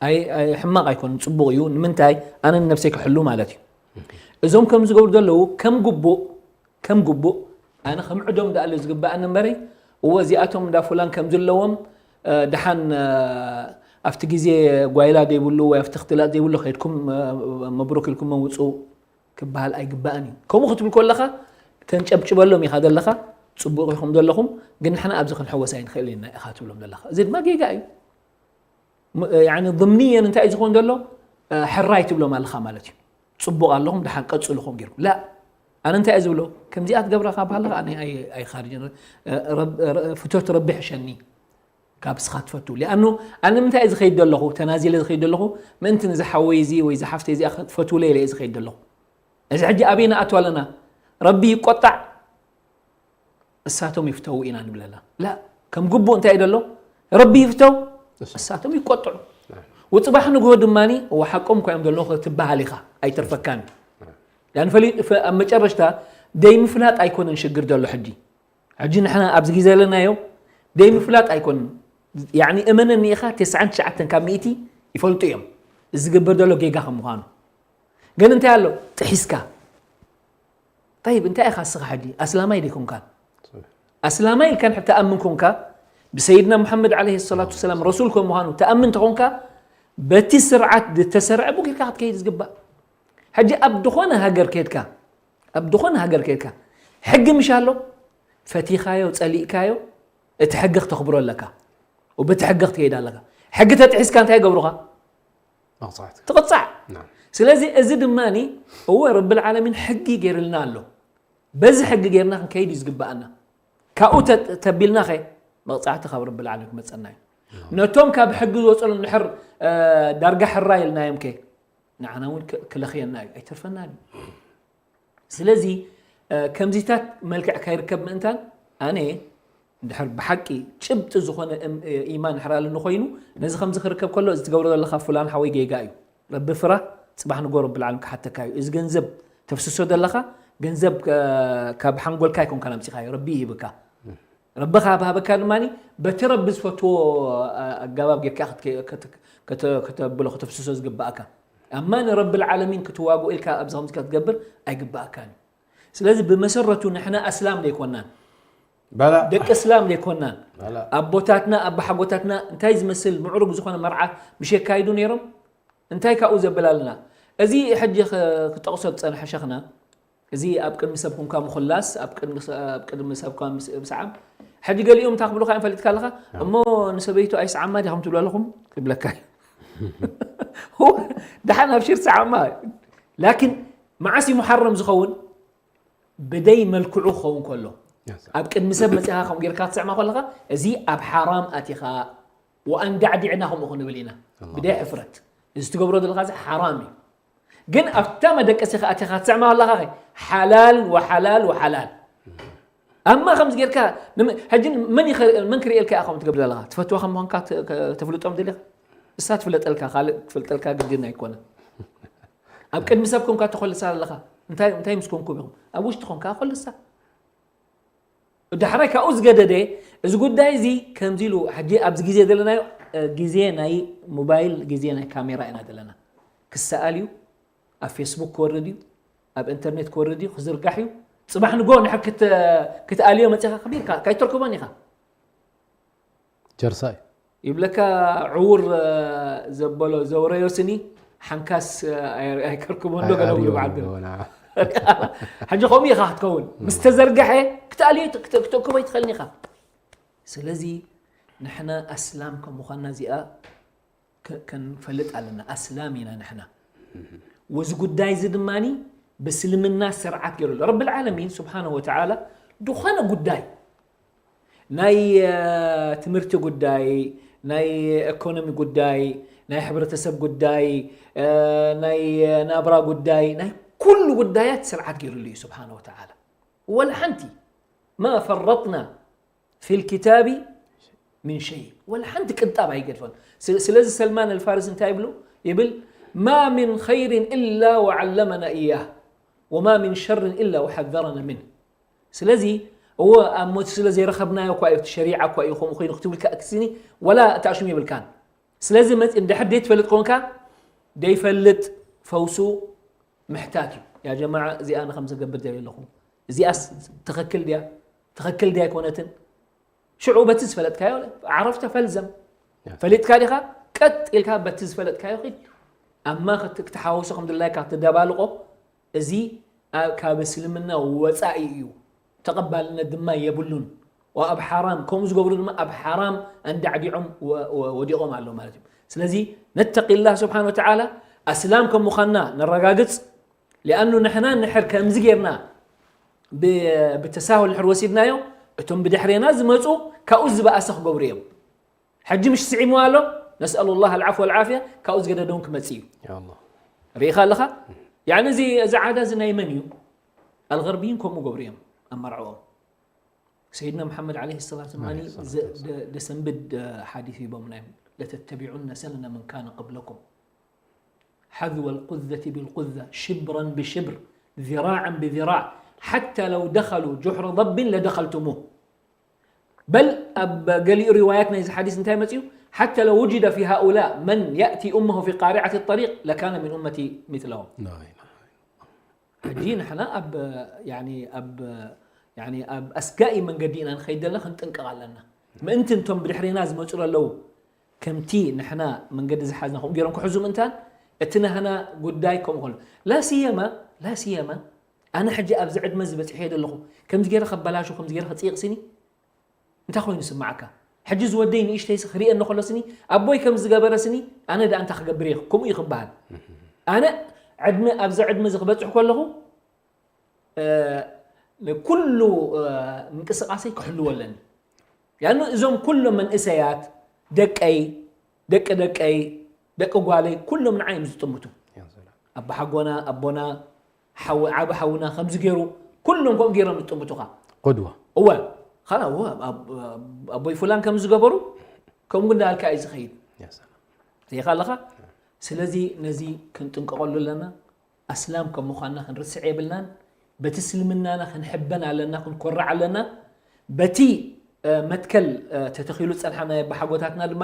ኣይ፣ ኣይ፣ ሕማቕ ኣይኮነን፣ ጽቡቕ እዩ። ንምንታይ? ኣነ ንነብሰይ ክሕሉ ማለት እዩ። እዞም ከም ዝገብሩ ዘለዉ ከም ግቡእ፣ ከም ግቡእ፣ ኣነ ከም ዕዶም ደኣ ኣሎ ዝግበኣኒ እምበረይ፣ እወ፣ እዚኣቶም እንዳ ፉላን ከም ዘለዎም፣ እ፣ ደሓን፣ እ፣ ኣብቲ ግዜ ጓይላ ዘይብሉ ወይ ኣብቲ ክትላጥ ዘይብሉ ከይድኩም፣ እ፣ መብሩክ ኢልኩም ውጹ ክበሃል ኣይግባእን እዩ። ከምኡ ክትብል ከለኻ ተንጨብጭበሎም ኢኻ ዘለኻ፣ ጽቡቕ ኢኹም ዘለኹም፣ ግን ንሕና ኣብዚ ክንሕወስ ኣይንኽእልን ኢና ኢኻ ትብሎም ዘለኻ። እዚ ድማ ጌጋ እዩ። ም-፣ ያኒ፣ ضمنيًا እንታይ እዩ ዝኸውን ዘሎ? እ፣ ሕራይ ትብሎም ኣለኻ ማለት እዩ። ጽቡቕ ኣለኹም፣ ደሓን ቀጽሉ፣ ከምኡ ጌርኩም። ላ፣ ኣነ እንታይ እየ ዝብሎ? ከምዚኣ ትገብራ ካብ ሃለኻ ኣነ ኣይ-፣ ኣይኻርጅን። እ፣ ረብ-፣ ረ-፣ ፍቶት ረቢ ሕሸኒ። ካብ ስኻ ትፈቱ። ሊኣኑ ኣነ ምንታይ እየ ዝኸይድ ዘለኹ፣ ተናዚለ ዝኸይድ ዘለኹ፣ ምእንቲ ንዚ ሓወይ እዚ ወይ እዚ ሓፍተይ እዚኣ ክትፈትውለ ኢለ እየ ዝኸይድ ዘለኹ። እዚ ሕጂ ኣበይ ንኣቱ ኣለና? ረቢ ይቆጣዕ፣ እሳቶም ይፍተው ኢና ንብለላ። ላ፣ ከም ግቡእ እንታይ እዩ ዘሎ? ረቢ ይፍተው፣ እሳቶም ይቆጥዑ። ወጽባሕ ንግሆ ድማ፣ እወ ሓቆም እኮ እዮም ዘለዉ ክትበሃል ኢኻ፣ ኣይተርፈካን። ያን ፈሊ-፣ ፈ-፣ ኣብ መጨረሽታ ደይ ምፍላጥ ኣይኮነን ሽግር ዘሎ ሕጂ። ሕጂ ንሕና ኣብዚ ግዜ ዘለናዮ ደይ ምፍላጥ ኣይኮነን። ያዕኒ እመነኒ ኢኻ፣ ተስዓን ትሽዓተን ካብ ሚእቲ ይፈልጡ እዮም እዚ ዝግበር ዘሎ ጌጋ ከም ምዃኑ። ግን እንታይ ኣሎ? ጥሒስካ። ጠይብ፣ እንታይ ኢኻ እስኻ ሕጂ? ኣስላማይ ደይኮንካን? ኣስላማይ ኢልካ ንድሕር ትኣምን ኮንካ፣ ብሰይድና ሙሓመድ ዓለይሂ ሰላቱ ወሰላም ረሱል ከም ምዃኑ ትኣምን ተኾንካ፣ በቲ ስርዓት ዝተሰርዐ ቡ ጌርካ ክትከይድ ዝግባእ። ሕጂ ኣብ ዝኾነ ሃገር ከድካ፣ ኣብ ዝኾነ ሃገር ከድካ፣ ሕጊ ምሽ ኣሎ፣ ፈቲኻዮ፣ ጸሊእካዮ፣ እቲ ሕጊ ክተኽብሮ ኣለካ። ወበቲ ሕጊ ክትከይድ ኣለካ። ሕጊ ተጥሒስካ እንታይ ይገብሩኻ? መቕጻዕቲ። ትቕጻዕ። ናም። ስለዚ እዚ ድማኒ፣ እወ፣ ረብል ዓለሚን ሕጊ ገይርልና ኣሎ። በዚ ሕጊ ገይርና ክንከይድ እዩ ዝግብኣና። ካብኡ ተ-፣ ተቢልናኸ፣ መቕጻዕቲ ካብ ረብል ዓለሚን ክመጸና እዩ። ናም። ነቶም ካብ ሕጊ ዝወጸሉ ንድሕር፣ እ፣ ዳርጋ ሕራይ ኢልናዮም ከ፣ ንዓና እውን ክ-፣ ክለኽየና እዩ፣ ኣይተርፈናን እዩ። ስለዚ፣ እ፣ ከምዚታት መልክዕ ከይርከብ ምእንታን፣ ኣነ እንድሕር ብሓቂ ጭብጢ ዝኾነ እም-፣ እ፣ ኢማን ድሕር ኣለኒ ኮይኑ፣ ነዚ ከምዚ ክርከብ ከሎ፣ እዚ ትገብሮ ዘለኻ ፍላን ሓወይ ጌጋ እዩ። ረቢ ፍራ፣ ጽባሕ ንጎ ረብል ዓለም ክሓተካ እዩ። እዚ ገንዘብ ተፍስሶ ዘለኻ፣ ገንዘብ፣ እ፣ ካብ ሓንጎልካ ኣይኮንካን ኣምጺኻዮ፣ ረቢ ይህብካ። ረቢ ካብ ሃበካ ድማ በቲ ረቢ ዝፈትዎ፣ እ፣ ኣገባብ ጌርካ ክትከ-፣ ከት-፣ ከተ-፣ ከተብሎ፣ ከተፍስሶ ዝግብኣካ። ኣማ ንረብል ዓለሚን ክትዋግኦ ኢልካ ኣብዚ ከምዚ ክትገብር ኣይግብኣካን እዩ። ስለዚ ብመሰረቱ ንሕና ኣስላም ዘይኮናን፣ በላ። ደቂ እስላም ዘይኮናን፣ በላ። ኣቦታትና ኣባሓጎታትና እንታይ ዝመስል ምዕሩግ ዝኾነ መርዓ ምሽ የካይዱ ነይሮም? እንታይ ካብኡ ዘብል ኣለና? እዚ ሕጂ ክ-፣ ክጠቕሶ ዝጸንሐ ሸኽና፣ እዚ ኣብ ቅድሚ ሰብ ኮንካ ምኹላስ፣ ኣብ ቅድሚ ስ-፣ ኣብ ቅድሚ ሰብ ኮንካ ምስ-፣ ምስዓም። ሕጂ ገሊኦም እንታይ ክብሉኻ እዮም ፈሊጥካ ኣለኻ? ኣዎ። እሞ ንሰበይቱ ኣይስዓማ ዲኹም ትብሉ ኣለኹም? ክብለካ እዩ። ደሓን ኣብሽር ስዓማ። ላኪን መዓስ እዩ ሙሓረም ዝኸውን? ብደይ መልክዑ ክኸውን ከሎ። ያ ሰላም። ኣብ ቅድሚ ሰብ መጺኻ ከምኡ ጌርካ ክትስዕማ ከለኻ፣ እዚ ኣብ ሓራም ኣቲኻ፣ ወኣንዳዕዲዕና ከምኡ ክንብል ኢና። ኣላሁ ብደይ ኣክበር። ሕፍረት። እዚ ትገብሮ ዘለኻ እዚ ሓራም እዩ። ግን ኣብታ መደቀሲ ከኣ ኣቲኻ ክትስዕማ ከለኻ ኸ፣ ሓላል ወሓላል ወሓላል። ኣማ ከምዚ ጌርካ፣ ንመ-፣ ሕጂ መን ይኸ-፣ መን ክርእየልካ እያ ከምኡ ትገብር ዘለኻ? ትፈትዋ ከም ምዃንካ ተ-፣ ከ-፣ ተፍልጦም ደሊኻ? እሳ ትፍለጠልካ፣ ካልእ ክፈልጠልካ ግድን ኣይኮነን። ኣብ ቅድሚ ሰብ ኮንካ ተኾልሳ ኣለኻ። እንታይ፣ እንታይ ምስ ኮንኩም ኢኹም? ኣብ ውሽጢ ኮንካ ኮልሳ። ዳሕራይ ካብኡ ዝገደደ፣ እዚ ጉዳይ እዚ ከምዚ ኢሉ፣ ሕጂ ኣብዚ ግዜ ዘለናዮ፣ እ፣ ግዜ ናይ ሞባይል፣ ግዜ ናይ ካሜራ ኢና ዘለና። ክሰኣል እዩ፣ ኣብ ፌስቡክ ክወርድ እዩ፣ ኣብ ኢንተርኔት ክወርድ እዩ፣ ክዝርጋሕ እዩ። ጽባሕ ንግሆ ንድሕር ክት-፣ ክትኣልዮ መጺኻ ከቢርካ፣ ካይተርክቦን ኢኻ። ጀርሳ እዩ። ይብለካ ዕውር፣ እ፣ ዘበሎ ዘውረዮ ስኒ ሓንካስ፣ እ፣ ኣይ-፣ ኣይከርክቦን ዶ ኣይ-፣ ገለ ኣብዩ ብሎ በዓል ገለ። ኣለዎ፣ ናዓ። ሕጂ ከምኡ ኢኻ ክትከውን። ምስ ተዘርግሐ ክትኣልዮ ይት-፣ ክተ-፣ ክተእክቦ ኣይትኽእልን ኢኻ። ስለዚ ንሕና ኣስላም ከም ምዃንና እዚኣ ከ-፣ ከንፈልጥ ኣለና። ኣስላም ኢና ንሕና። ወዚ ጉዳይ እዚ ድማኒ ብእስልምና ስርዓት ገይሩ ኣሎ። ረብል ዓለሚን ስብሓነሁ ወተዓላ ዝኾነ ጉዳይ ናይ፣ እ፣ ትምህርቲ ጉዳይ፣ ናይ ኢኮኖሚ ጉዳይ፣ ናይ ሕብረተሰብ ጉዳይ፣ እ፣ ናይ ናብራ ጉዳይ፣ ናይ ኩሉ ጉዳያት ስርዓት ገይሩሉ እዩ ስብሓነ ወተዓላ። ወላ ሓንቲ ማ ፈረጥና ፊል ኪታቢ ሚን ሸይ፣ ወላ ሓንቲ ቅንጣብ ኣይገድፈን። ስ-፣ ስለዚ ሰልማን ኣልፋርስ እንታይ ይብሉ? ይብል፣ ማ ሚን ኸይሪን ኢላ ወዓለመና ኢያህ፣ ወማ ሚን ሸርን ኢላ ወሓዘረና ሚን። ስለዚ፣ እወ፣ ኣብ ሞት ስለ ዘይረኸብናዮ እኳ እዩ፣ እቲ ሸሪዓ እኳ እዩ ከምኡ ኮይኑ ክትብል ከ-፣ ክስኒ፣ ወላ እቲ ኣሽሙ የብልካን። ስለዚ መጽ-፣ እንድሕር ደይትፈልጥ ኮንካ፣ ደይፈልጥ ፈውሱ ምሕታት እዩ። ያ ጀማዓ፣ እዚኣ ኣነ ከም ዘገብር ደልየ ኣለኹ። እዚኣስ ትኽክል ድያ? ትኽክል ድያ ኣይኮነትን? ሽዑ በቲ ዝፈለጥካዮ፣ ዓረፍተ ፈልዘም። ያ። ፈሊጥካ ዲኻ? ቀጥ ኢልካ በቲ ዝፈለጥካዮ ኺድ። ኣማ ክት-፣ ክትሓውሶ ከም ድላይካ ክትደባልቆ፣ እዚ ኣ-፣ ካብ እስልምና ወጻኢ እዩ። ተቐባልነት ድማ የብሉን። ወኣብ ሓራም፣ ከምኡ ዝገብሩ ድማ ኣብ ሓራም ኣንዳዕዲዖም ወ-፣ ወ-፣ ወዲቖም ኣለዉ ማለት እዩ። ስለዚ ነተቂላህ ስብሓን ወተዓላ፣ ኣስላም ከም ምዃንና ነረጋግጽ። ሊኣኑ ንሕና ንሕር ከምዚ ጌርና ብ-፣ ብተሳሁል ንሕር ወሲድናዮ፣ እቶም ብድሕሬና ዝመጹ ካብኡ ዝበኣሰ ክገብሩ እዮም። ሕጂ ምሽ ስዒሙ ኣሎ። ነስኣሉ ላህ ኣልዓፍ ወልዓፍያ። ካብኡ ዝገደደውን ክመጽእ እዩ። ያ ኣላህ። ርኢኻ ኣለኻ? ያኒ እዚ እዚ ዓዳ እዚ ናይ መን እዩ? ኣልገርብይን ከምኡ ገብሩ እዮም ኣብ መርዕኦም። ሰይድና መሓመድ ዓለይሂ ሰላቱ ወሰላም ዓለይሂ ሰላቱ ዘ- ደ- ደሰንብድ ሓዲስ ሂቦምና እዮም። ለተተቢዑነ ሰነነ መን ካነ ቀብለኩም ሓዝወ ልቁዘቲ ብልቁዘ ሽብረን ብሽብር ዚራዓን ብዚራዕ ሓታ ለው ደኸሉ ጁሕረ ضب ለደኸልቱሙህ። በል ኣብ ገሊኡ ሪዋያት ናይዚ ሓዲስ እንታይ መፅኡ? ሓታ ለው ውጅደ ፊ ሃኡላእ መን የእቲ ኡመሁ ፊ ቃሪዓት ጠሪቅ ለካነ ምን ኡመቲ ሚስለሁም። ላ ኢላሃ ሕጂ ንሕና ኣብ ያኒ ኣብ ያኒ ኣብ ኣስጋኢ መንገዲ ኢና ንኸይድ ዘለና ክንጥንቀቕ ኣለና። ምእንቲ እንቶም ብድሕሬና ዝመፁ ዘለዉ ከምቲ ንሕና መንገዲ ዝሓዝና ከምኡ ገይሮም ክሕዙ ምእንታን እቲ ናህና ጉዳይ ከምኡ ከሎ ላስየማ ላስየማ ኣነ ሕጂ ኣብዚ ዕድመ ዝበፅሐ ዘለኹ ከምዚ ገይረ ከበላሹ ከምዚ ገይረ ክፅይቕ ስኒ እንታይ ኮይኑ ስምዓካ? ሕጂ ዝወደይ ንእሽተይ ሲ ክሪኤኒ ከሎ ስኒ ኣቦይ ከም ዝገበረ ስኒ ኣነ ደኣ እንታይ ክገብር እየ ከምኡ እዩ ክበሃል። ኣነ ዕድመ ኣብዚ ዕድመ እዚ ክበፅሕ ከለኹ እ፣ ንኩሉ እ፣ ምንቅስቃሰይ ክሕልዎ ኣለኒ። ያኑ እዞም ኩሎም መንእሰያት ደቀይ ደቂ ደቀይ ደቂ ጓለይ ኩሎም ንዓይ እዮም ዝጥምቱ። ያ ሰላም። ኣባሓጎና ኣቦና ሓው ዓቢ ሓውና ከምዚ ገይሩ ኩሎም ከምኡ ገይሮም ዝጥምቱኻ። ቁድዋ። እወ ኻላ እወ ኣብ- ኣብ- ኣቦይ ፉላን ከም ዝገበሩ ከምኡ እንዳልካ እዩ ዝኸይድ። ያ ሰላም። ሪኢኻ ኣለኻ። ስለዚ ነዚ ክንጥንቀቐሉ ኣለና። ኣስላም ከም ምዃንና ክንርስዕ የብልናን። በቲ እስልምናና ክንሕበን ኣለና፣ ክንኮርዕ ኣለና። በቲ እ፣ መትከል እ፣ ተተኺሉ ዝጸንሓ ናይ ኣባሓጎታትና ድማ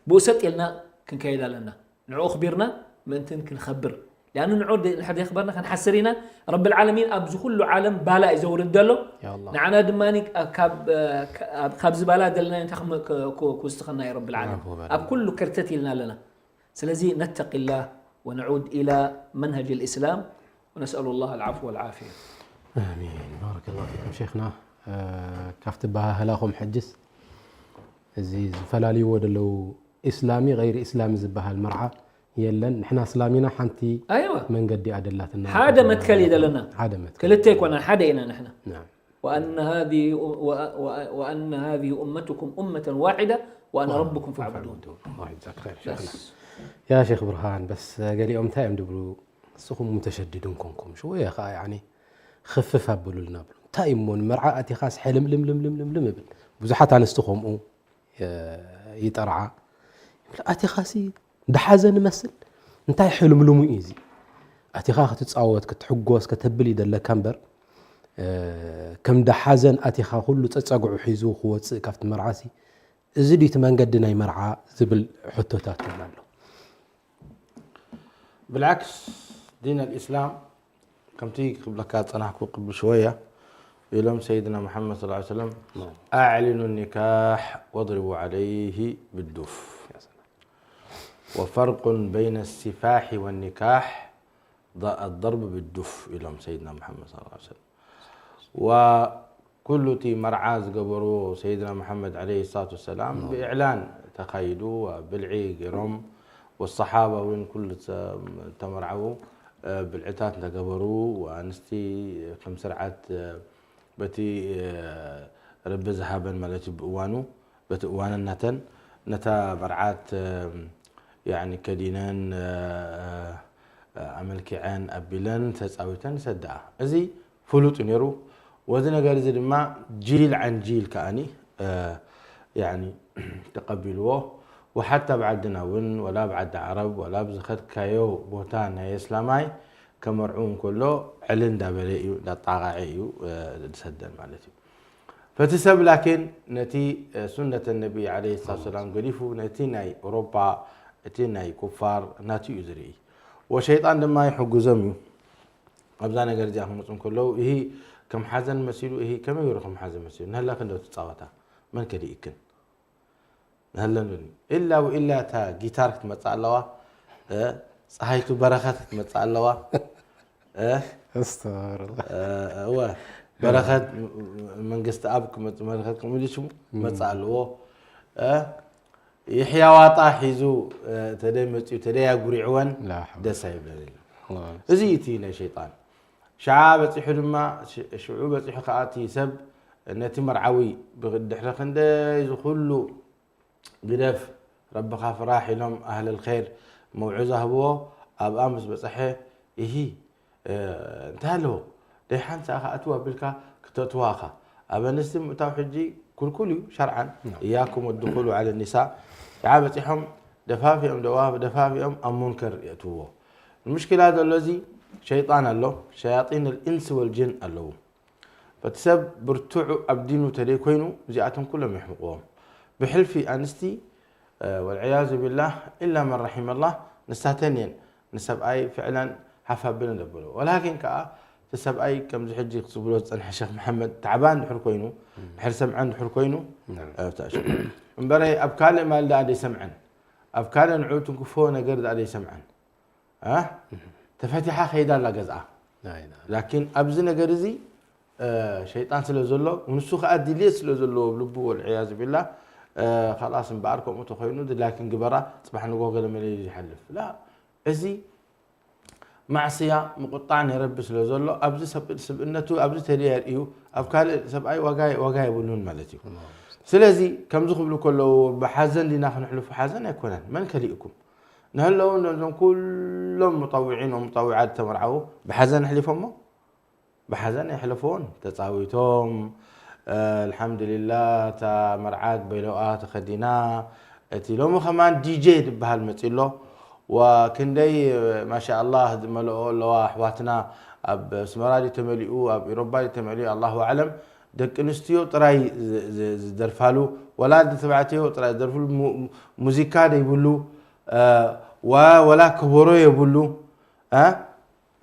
ብኡ ሰጥ ኢልና ክንከይድ ኣለና። ንዕኡ ኣኽቢርና ምእንትን ክንኸብር። ሊኣኑ ንዑ ድ- ንድሕር ዘኽበርና ክንሓስር ኢና። ረብል ዓለሚን ኣብዚ ኩሉ ዓለም ባላ እዩ ዘውርድ ዘሎ። ያ ኣላህ። ንዓና ድማ ካብ እ፣ ካብ- ካብዚ ባላ ዘለና እንታይ ክም- ክ- ክ- ክውስኸና እዩ ረብል ዓለሚን። ዓፉ በል። ኣብ ኩሉ ክርተት ኢልና ኣለና። ስለዚ ነተቂላህ ወነዑድ ኢላ መንሀጅ ልእስላም ወነስኣሉ ላህ ኣልዓፍወ ወልዓፍያ። ኣሚን። ባረከላሁ ፊኩም ሸይኽና። እ፣ ካብቲ ኣበሃህላኹም ሕጅስ እዚ ዝፈላልይዎ ዘለዉ ኢስላሚ ገይሪ ኢስላሚ ዝበሃል መርዓ የለን። ንሕና እስላም ኢና፣ ሓንቲ ኣይዋ መንገዲ ኣደላትና። ሓደ መትከል እዩ ዘለና። ሓደ መትከል። ክልተ ኣይኮናን ሓደ ኢና ንሕና። ናም። وأن هذه وأن هذه أمتكم أمة واحدة وأنا ربكم فاعبدون. ኣላህ ይጀዛክ ኸይር ሸይኽና። ያ ሸይኽ ብርሃን፣ በስ ገሊኦም እንታይ እዮም ድብሉ? ንስኹም ሙተሸድድን ኮንኩም ሽወየ ኸዓ ያኒ ክፍፍ ኣብሉልና ብሉ። እንታይ እሞ ንመርዓ ኣቲኻስ ሕልምልምልምልምልም እብል። ብዙሓት ኣንስቲ ከምኡ የ- ይጠርዓ። ይብል፣ ኣቲኻሲ ደሓዘ ንመስል እንታይ ሕልምልሙ እዩ እዚ? ኣቲኻ ክትፃወት ክትሕጎስ ከተብል ይደለካ እምበር እ፣ ከም ደሓዘን ኣቲኻ ኩሉ ፀፀግዑ ሒዙ ክወፅእ ካብቲ መርዓሲ እዚ ድዩ እቲ መንገዲ ናይ መርዓ ዝብል ሕቶታት እውን ኣሎ። ብልዓክስ ዲን ኣልእስላም ከምቲ ክብለካ ዝፀናሕኩ ቅብል ሽወያ ኢሎም ሰይድና ሙሓመድ ስ ሰለም ኣዕሊኑ ኒካሕ ወድሪቡ ዓለይህ ብዱፍ ወፈርቁን በይነ ሲፋሒ ወኒካሕ ኣضርብ ብዱፍ ኢሎም ሰይድና ሙሓመድ ስ ሰለም ወኩሉ እቲ መርዓ ዝገበርዎ ሰይድና ሙሓመድ ዓለይሂ ሰላቱ ወሰላም ብእዕላን ተኻይዱ፣ ብልዒ ገይሮም፣ ወሰሓባ እውን ኩሉ ተመርዓዉ ብልዕታት እንተገበሩ፣ ኣንስቲ ከም ስርዓት በቲ ረቢ ዝሃበን ማለት እዩ ብእዋኑ በቲ እዋነን ናተን ነታ መርዓት ያኒ ከዲነን ኣመልኪዐን ኣቢለን ተፃዊተን ይሰድኣ። እዚ ፍሉጥ እዩ ነይሩ። ወዚ ነገር እዚ ድማ ጂል ዓን ጂል ከኣኒ ያኒ ተቐቢልዎ። ወሓታ ኣብ ዓድና እውን ወላ ኣብ ዓዲ ዓረብ ወላ ኣብ ዝኸድካዮ ቦታ ናይ እስላማይ ከመርዑ እንከሎ ዕል እንዳበለ እዩ እንዳጣቓዐ እዩ ዝሰደን ማለት እዩ። ፈቲ ሰብ ላኪን ነቲ ሱነተ ነቢ ዓለይሂ ሰላቱ ሰላም ገዲፉ ነቲ ናይ ኦሮፓ እቲ ናይ ኩፋር ናቱ እዩ ዝርኢ። ወሸይጣን ድማ ይሕግዞም እዩ ኣብዛ ነገር እዚኣ ክመፁ እንከለዉ። ይሂ ከም ሓዘን መሲሉ ይሂ ከመይ ገይሩ ከም ሓዘን መሲሉ ንህላ ክንደው ትፃወታ መን ከዲእክን ንህለሉኒ ኢላ ወኢላ እታ ጊታር ክትመፅእ ኣለዋ። እ፣ ፀሃይቱ በረኸት ክትመፅእ ኣለዋ። እ፣ ኣስተባረላ። እ፣ እወ በረኸት መንግስቲ ኣብ ክመፅእ በረኸት ከምኡ ኢሉ ሽሙ ክመፅእ ኣለዎ። እ፣ ይሕያ ዋጣ ሒዙ እ፣ ተደይ መፅኡ ተደይ ኣጉሪዕወን ላ ሓውላ። ደስ ኣይብለንን። ኣላህ። እዚ እቲ ናይ ሸይጣን ሽዓ በፂሑ ድማ ሽ- ሽዑ በፂሑ ከዓ እቲ ሰብ ነቲ መርዓዊ ብድሕሪ ክንደይ ዝኩሉ ግደፍ፣ ረብኻ ፍራሕ ኢሎም ኣህለል ኸይር መውዕዛ ህብዎ። ኣብኣ ምስ በጽሐ፣ እሂ፣ እ፣ እንታይ ኣለዎ? ደይ ሓንሳእ ከኣ ኣትዋ ኣቢልካ ክተእትዋ ኢኻ። ኣብ ኣንስቲ ምእታው ሕጂ ክልኩል እዩ ሸርዓን። ናም። እያኩም ወድኹሉ ዓለ ኒሳ። ደዓ በጺሖም ደፋፊኦም ደዋ-፣ ደፋፊኦም ኣብ ሙንከር የእትውዎ። ምሽኪላ ዘሎ እዚ ሸይጣን ኣሎ፣ ሸያጢን ልኢንስ ወልጅን ኣለዉ። በቲ ሰብ ብርቱዕ ኣብ ዲኑ ተደይ ኮይኑ እዚኣቶም ኩሎም የሕምቕዎም። ብሕልፊ ኣንስቲ፣ እ፣ ወልዕያዙ ቢላህ፣ ኢላ መን ረሒመላህ፣ ንሳተን እየን ንሰብኣይ ፍዕለን ሓፍ ኣብለን ዘብሎ። ወላኪን ከኣ እቲ ሰብኣይ ከምዚ ሕጂ ክዝብሎ ዝጸንሐ ሸኽ መሓመድ ታዕባን ድሕር ኮይኑ፣ ድሕር ሰምዐን ድሕር ኮይኑ፣ ናም። እ፣ ተኣሽ-፣ እምበረ ኣብ ካልእ ማል ደኣ ደይሰምዐን፣ ኣብ ካልእ ንዕኡ ትንክፎ ነገር ደኣ ደይሰምዐን። እ? ተፈቲሓ ከይዳ ኣላ ገዝኣ። ላኪን ኣብዚ ነገር እዚ፣ እ፣ ሸይጣን ስለ ዘሎ፣ ንሱ ከኣ ድልየት ስለ ዘለዎ ኣብ ልቡ፣ ወልዕያዙ ቢላህ፣ እ፣ ኻላስ እምበኣር ከምኡ ተኾይኑ ድላይክን ግበራ፣ ጽባሕ ንግሆ ገለ መለ እዩ ዝሓልፍ። ላ፣ እዚ ማዕስያ ምቁጣዕ ናይ ረቢ ስለ ዘሎ፣ ኣብዚ ሰብ-፣ ስብእነቱ ኣብዚ ተደይ ኣርእዩ፣ ኣብ ካልእ ሰብኣይ ዋጋ፣ ዋጋ የብሉን ማለት እዩ። ስለዚ ከምዚ ክብሉ ከለዉ፣ ብሓዘን ዲና ክነሕልፎ? ሓዘን ኣይኮነን። መን ከሊእኩም? ንህለዉ ነዞም ኩሎም ሙጠውዒን ወሙጠውዓት ተመርዓዉ ብሓዘን ኣሕሊፎሞ? ብሓዘን ኣይሕለፍዎን። ተጻዊቶም፣ እ፣ ኣልሓምዱሊላህ፣ እታ መርዓት በይሎኣ ተኸዲና። እቲ ሎሚ ከማን ዲጄ ዝበሃል መጺኡ ኣሎ። ወክንደይ፣ ማሻኣላህ፣ ዝመልኦ ኣለዋ ኣሕዋትና። ኣብ ኣስመራ ድዩ ተመሊኡ፣ ኣብ ኢሮባ ድዩ ተመሊኡ፣ ኣላሁ ኣዕለም። ደቂ ኣንስትዮ ጥራይ ዝ-፣ ዝ-፣ ዝደርፋሉ፣ ወላ ተባዕትዮ ጥራይ ዝደርፍሉ፣ ሙ-፣ ሙዚካ ዘይብሉ፣ እ፣ ወ-፣ ወላ ከበሮ የብሉ፣ እ፣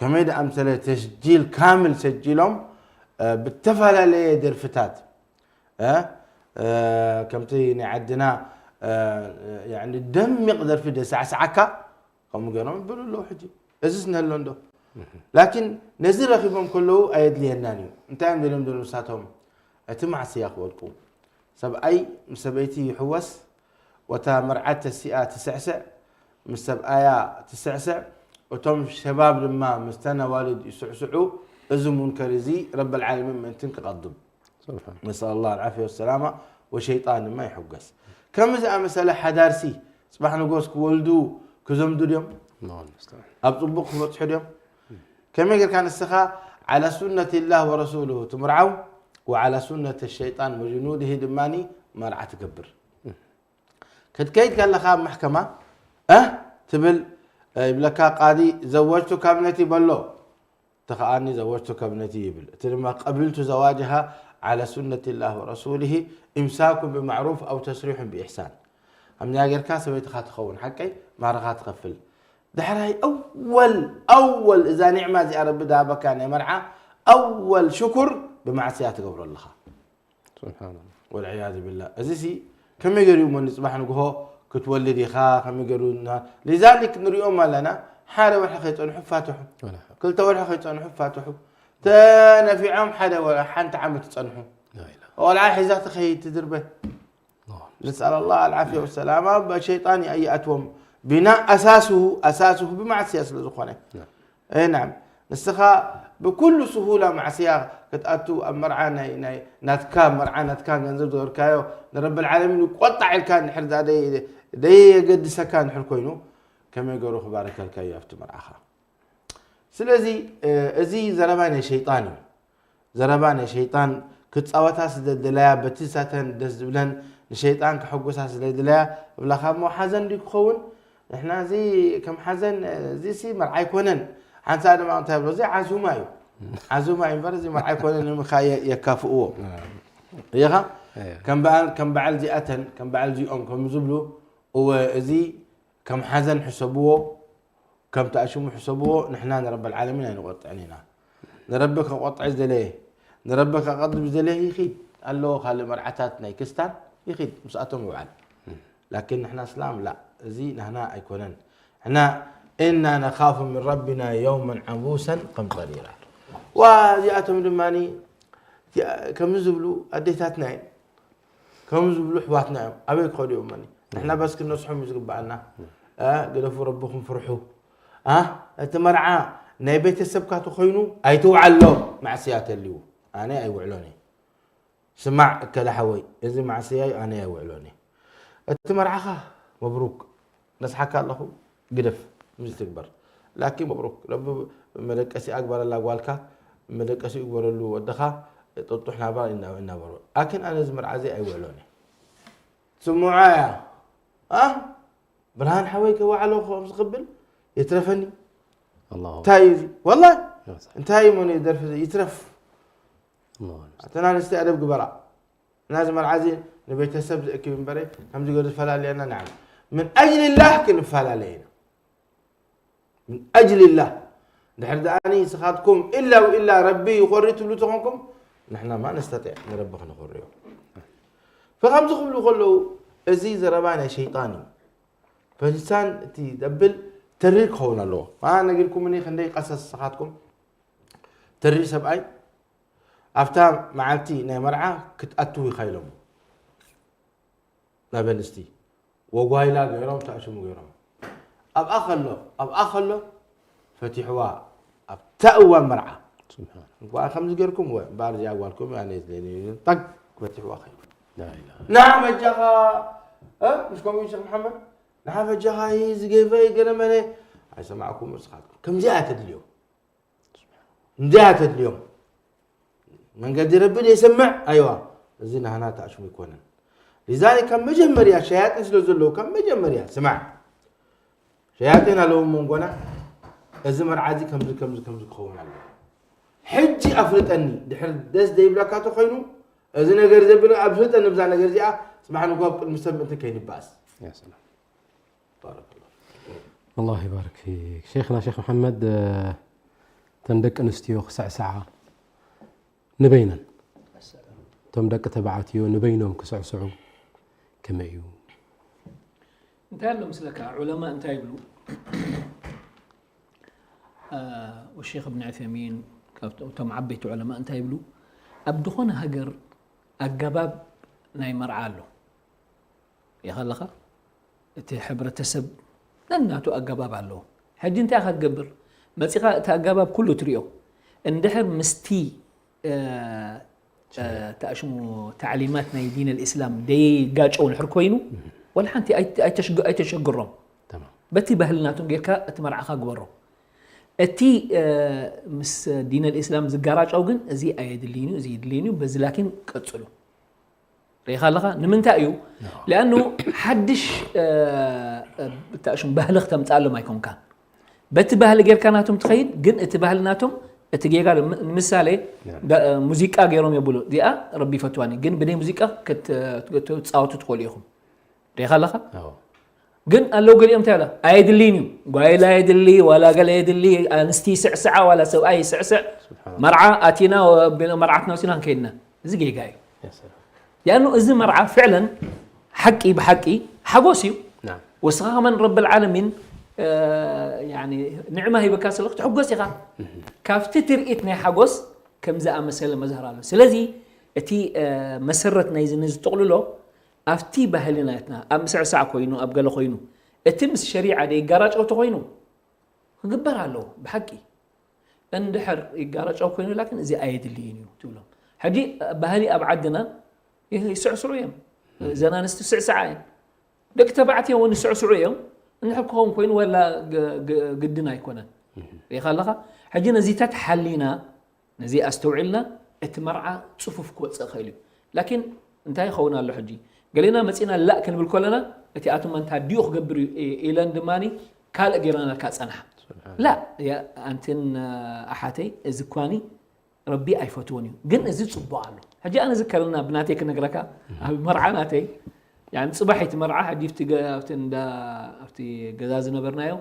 ከመይ ደኣምሰለ ተስጂል ካምል ሰጂሎም፣ እ፣ ብተፈላለየ ደርፍታት፣ እ፣ እ፣ ከምቲ ናይ ዓድና፣ እ፣ ያዕኒ ደሚቕ ደርፊ ደሳዕስዓካ፣ ከምኡ ገይሮም ይብሉ ኣለዉ ሕጂ። እዚስ ንህሎ እንዶ? ላኪን ነዚ ረኺቦም ከለዉ ኣየድልየናን እዩ። እንታይ እዮም ደልዮም ዘለዉ ንሳቶም? እቲ ማዕስያ ክወድቁ። ሰብኣይ ምስ ሰበይቲ ይሕወስ፣ ወታ መርዓት ተሲኣ ትስዕስዕ፣ ምስ ሰብኣያ ትስዕስዕ፣ እቶም ሸባብ ድማ ምስተን ኣዋልድ ይስዕስዑ። እዚ ሙንከር እዚ ረበል ዓለሚን ምእንትን ክቐድም። ስብሓን። ነስኣል ላህ ኣልዓፍያ ወሰላማ፣ ወሸይጣን ድማ ይሕገስ። ከምዚ ዝኣመሰለ ሓዳርሲ፣ ጽባሕ ንጎስ ክወልዱ ክዘምዱ ድዮም? ኣላሁ ልሙስተዓን። ኣብ ጽቡቕ ክበጽሑ ድዮም? ከመይ ጌርካ ንስኻ ዓላ ሱነቲላህ ወረሱሉሁ ትምርዓው፣ ወዓላ ሱነት ሸይጣን ወጅኑድሂ ድማኒ መርዓ ትገብር? ክትከይድ ከለኻ ኣብ ማሕከማ፣ እ፣ ትብል፣ እ፣ ይብለካ ቃዲ፣ ዘወጅቱ ካብነቲ በሎ። እቲ ኸኣኒ ዘወጅቱ ከብነቲ ይብል። እቲ ድማ ቀቢልቱ ዘዋጅሃ ዓላ ሱነቲላህ ወረሱሊሂ ኢምሳኩን ብማዕሩፍ ኣው ተስሪሑን ብኢሕሳን። ከምዚኣ ጌርካ ሰበይትኻ ትኸውን ሓቀይ፣ ማህርኻ ትኸፍል። ዳሕራይ ኣወል፣ ኣወል እዛ ኒዕማ እዚኣ ረቢ ዝሃበካ ናይ መርዓ ኣወል ሽኩር ብማዕስያ ትገብሮ ኣለኻ። ስብሓንላህ። ወልዕያዙ ቢላህ። እዚሲ ከመይ ገይሩ እሞ ንጽባሕ ንግሆ ክትወልድ ኢኻ፣ ከመይ ገይሩ ና-፣ ሊዛሊክ ንሪኦም ኣለና፣ ሓደ ወርሒ ከይጸንሑ ፋትሑ፣ ወላ ሓ-፣ ክልተ ወርሒ ከይጸንሑ ፋትሑ፣ ተነፊዖም ሓደ ወ-፣ ሓንቲ ዓመት ይጸንሑ። ላ ኢላሃ። ቆልዓ ሒዛ ትኸይድ ትድርበ። ኣላሁ። ነስኣል ላህ ኣልዓፍያ ወሰላማ፣ በሸይጣን ይኣትዎም። ቢና ኣሳስሁ፣ ኣሳስሁ ብማዕስያ ስለ ዝኾነ። ና። እ፣ ናም። ንስኻ ብኩሉ ስሁላ ማዕስያ ክትኣቱ ኣብ መርዓ ናይ፣ ናይ ናትካ፣ መርዓ ናትካ ገንዘብ ዝገበርካዮ ንረብል ዓለሚን ይቆጣዕ ኢልካ እንድሕር ደኣ ደይ-፣ ደየገድሰካ እንድሕር ኮይኑ፣ ከመይ ገይሩ ክባረከልካ እዩ ኣብቲ መርዓኻ? ስለዚ፣ እ፣ እዚ ዘረባ ናይ ሸይጣን እዩ። ዘረባ ናይ ሸይጣን ክጻወታ ስለ ዝደለያ፣ በቲ ሳተን ደስ ዝብለን ንሸይጣን ከሐጉሳ ስለ ዝደለያ እብላኻ እሞ ሓዘን ድዩ ክኸውን? ንሕና እዚ ከም ሓዘን፣ እዚሲ መርዓ ኣይኮነን። ሓንሳእ ድማ እንታይ ይብሎ፣ እዚ ዓዙማ እዩ። ዓዙማ እዩ እምበር እዚ መርዓ ኣይኮነን ንምካ የ-፣ የካፍእዎ። እም። እየኻ? እየ። ከም በዓል፣ ከም በዓል እዚኣተን፣ ከም በዓል እዚኦም ከም ዝብሉ፣ እወ፣ እዚ ከም ሓዘን ሕሰብዎ፣ ከም ተኣሽሙ ሕሰብዎ፣ ንሕና ንረበል ዓለሚን ኣይንቆጥዕን ኢና። ንረቢ ከቆጥዕ ዝደለየ፣ ንረቢ ከቐድም ዝደለየ ይኺድ። ኣለዎ ካልእ መርዓታት ናይ ክስታን፣ ይኺድ፣ ምስኣቶም ይውዓል። ላኪን ንሕና እስላም ላ፣ እዚ ናህና ኣይኮነን። ንሕና እና ነኻፉ ምን ረቢና የውመን ዓቡሰን ቀምጠሪራ። ዋ፣ እዚኣቶም ድማኒ ከምዚ ዝብሉ ኣዴታትና እየን። ከምዚ ዝብሉ ኣሕዋትና እዮም። ኣበይ ክኸዱ እዮም? መኒ? ንሕና በስ ክነስሖም እዩ ዝግብኣና። እ፣ ግደፉ፣ ረብኹም ፍርሑ። እ፣ እቲ መርዓ ናይ ቤተሰብካ ተኾይኑ ኣይትውዓሎ፣ ማዕስያ ተልዩ። ኣነ ኣይውዕሎን እየ። ስማዕ እከለ ሓወይ፣ እዚ ማዕስያ እዩ፣ ኣነ ኣይውዕሎን እየ። እቲ መርዓኻ መብሩክ ነስሓካ ኣለኹ ግደፍ። ምዚ ትግበር ላኪን መብሩክ ረቢ መደቀሲ ኣግበረላ ጓልካ፣ መደቀሲ ይግበረሉ ወድኻ። ጥጡሕ ናብራ ይና- ይናበሩ ኣክን ኣነ እዚ መርዓ እዚ ኣይውዕሎን እየ። ስምዖ እያ ኣ ብርሃን ሓወይ ከዋዕሎ ከምዚ ክብል የትረፈኒ። ኣላሁ እንታይ እዩ እዚ ወላሂ ኣክበር። እንታይ እዩ መን ደርፊ እዚ ይትረፍ። ኣላሁ ኣክበር። ኣተና ኣንስቲ ኣደብ ግበራ። ናዚ መርዓ እዚ ንቤተሰብ ዝእክብ እምበረ ከምዚ ገዱ ዝፈላለየና ንዓም ምን ኣጅልላህ ክንፈላለየ ኢና። ምን ኣጅልላህ ድሕር ደኣኒ ንስኻትኩም ኢላ ወኢላ ረቢ ይኾሪ ትብሉ ተኾንኩም ንሕና ማ ነስተጢዕ ንረቢ ክነኾርዮ። ፈከምዚ ክብሉ ከለዉ እዚ ዘረባ ናይ ሸይጣን እዩ። ፈሊሳን እቲ ደብል ተሪር ክኸውን ኣለዎ። ማ ነጊርኩምኒ ክንደይ ቀሰስ ንስኻትኩም ተሪር ሰብኣይ ኣብታ መዓልቲ ናይ መርዓ ክትኣትው ኢኻ ኢሎም ናብ ኣንስቲ ወጓይላ ገይሮም ተኣሽሙ ገይሮም ኣብኣ ከሎ ኣብኣ ከሎ ፈቲሕዋ ኣብታ እዋን መርዓ ስብሓን እንኳን ከምዚ ገይርኩም ወ እምበኣር እዚኣ ጓልኩም ኣነ የድልየኒ እዩ። ታግ ፈቲሕዋ ከይዱ ላኢላሃ ንዓ በጃኻ እ? ምስ ከምኡ ሸክ መሓመድ ንዓ በጃኻ እዚ ገይፈ ገለመለ ኣይሰማዕኩም ንስኻትኩም ከምዚኣ ተድልዮም እንዲያ ተድልዮም መንገዲ ረቢ የሰምዕ ኣይዋ እዚ ናህና ተኣሽሙ ይኮነን። ሊዛሊክ ካብ መጀመርያ ሸያጢን ስለ ዘለዉ ካብ መጀመርያ ስማዕ ሸያጢን ኣለዉ መንጎና እዚ መርዓ እዚ ከምዚ ከምዚ ከምዚ ክኸውን ኣለዎ። ሕጂ ኣፍልጠኒ ድሕር ደስ ዘይብለካ ተኮይኑ እዚ ነገር ዘብል ኣፍልጠኒ ብዛ ነገር እዚኣ ጽባሕ ንግሆ ኣብ ቅድሚ ሰብ ምእንቲ ከይንበኣስ። ያ ሰላም ባረከላሁ። ኣላህ ይባርክ ፊክ ሸይኽና ሸይኽ መሓመድ። እተን ደቂ ኣንስትዮ ክስዕስዓ ንበይነን እቶም ደቂ ተባዕትዮ ንበይኖም ክስዕስዑ ከመይ እዩ? እንታይ ኣሎ ምስለካ ዑለማ እንታይ ይብሉ? ወሼክ እብን ዑሰይሚን ካብቶም ዓበይቲ ዑለማ እንታይ ይብሉ? ኣብ ዝኾነ ሃገር ኣገባብ ናይ መርዓ ኣሎ። ሪኢኻ ኣለኻ? እቲ ሕብረተሰብ ነናቱ ኣገባብ ኣለዎ። ሕጂ እንታይ ኢኻ ትገብር? መፂኻ እቲ ኣገባብ ኩሉ ትሪኦ። እንድሕር ምስቲ ተኣሽሙ ታዕሊማት ናይ ዲን ኣልእስላም ደይጋጨው ንሕር ኮይኑ ወላ ሓንቲ ኣይተሸግሮም። በቲ ባህልናቶም ጌርካ እቲ መርዓኻ ግበሮ። እቲ ምስ ዲን ኣልእስላም ዝጋራጨው ግን እዚ ኣየድልይን እዩ፣ እዚ የድልይን እዩ፣ በዚ ላኪን ቀጽሉ። ርኢኻ ኣለኻ? ንምንታይ እዩ? ሊኣኑ ሓድሽ ተኣሽሙ ባህሊ ክተምፅኣሎም ኣይኮንካን። በቲ ባህሊ ጌርካ ናቶም ትኸይድ ግን እቲ ባህሊ ናቶም እቲ ጌጋ ዶ? ንምሳሌ ሙዚቃ ገይሮም የብሉ እዚኣ ረቢ ይፈትዋኒ ግን ብደይ ሙዚቃ ክትፃወቱ ትኽእሉ ኢኹም። ሪኢኻ ኣለኻ? ግን ኣለዉ ገሊኦም እንታይ ኣላ ኣየድልይን እዩ። ጓይላ የድሊ ዋላ ገለ የድሊ፣ ኣንስቲ ይስዕስዓ ዋላ ሰብኣይ ይስዕስዕ። መርዓ ኣቲና መርዓትና ወሲና ንከይድና፣ እዚ ጌጋ እዩ። ያኑ እዚ መርዓ ፍዕለን ሓቂ ብሓቂ ሓጎስ እዩ። ወስኻ ከመን ረብል ዓለሚን ንዕማ ሂበካ ስለ ክትሕጎስ ኢኻ። ካብቲ ትርኢት ናይ ሓጎስ ከም ዝኣመሰለ መዝሃር ኣሎ። ስለዚ እቲ መሰረት ናይዚ ንዝጥቕልሎ ኣብቲ ባህሊ ናትና ኣብ ምስዕሳዕ ኮይኑ ኣብ ገለ ኮይኑ እቲ ምስ ሸሪዓ ደይጋራጨው ተኾይኑ ክግበር ኣለዎ ብሓቂ። እንድሕር ይጋራጨው ኮይኑ ላኪን እዚ ኣየድልይን እዩ ትብሎም። ሕጂ ባህሊ ኣብ ዓድና ይስዕስዑ እዮም። እዘን ኣንስቲ ስዕስዓ እየን። ደቂ ተባዕትዮ እውን ይስዕስዑ እዮም። እንድሕር ክኸውን ኮይኑ ወላ ግድን ኣይኮነን። ሪኢኻ ኣለኻ? ሕጂ ነዚታት ሓሊና ነዚ ኣስተውዒልና እቲ መርዓ ፅፉፍ ክወፅእ ይኽእል እዩ። ላኪን እንታይ ይኸውን ኣሎ ሕጂ ገሌና መፂና ላእ ክንብል ከለና እቲ ኣቱማ እንታ ድኡ ክገብር እዩ ኢለን ድማ ካልእ ገይረናልካ ፀንሓ። ላ ኣንትን ኣሓተይ እዚ ኳኒ ረቢ ኣይፈትዎን እዩ ግን እዚ ፅቡቅ ኣሎ። ሕጂ ኣነ ዝከረና ብናተይ ክነግረካ ኣብ መርዓ ናተይ ጽባሕ እቲ መርዓ ሕጂ ኣብቲ ገዛ ዝነበርናዮ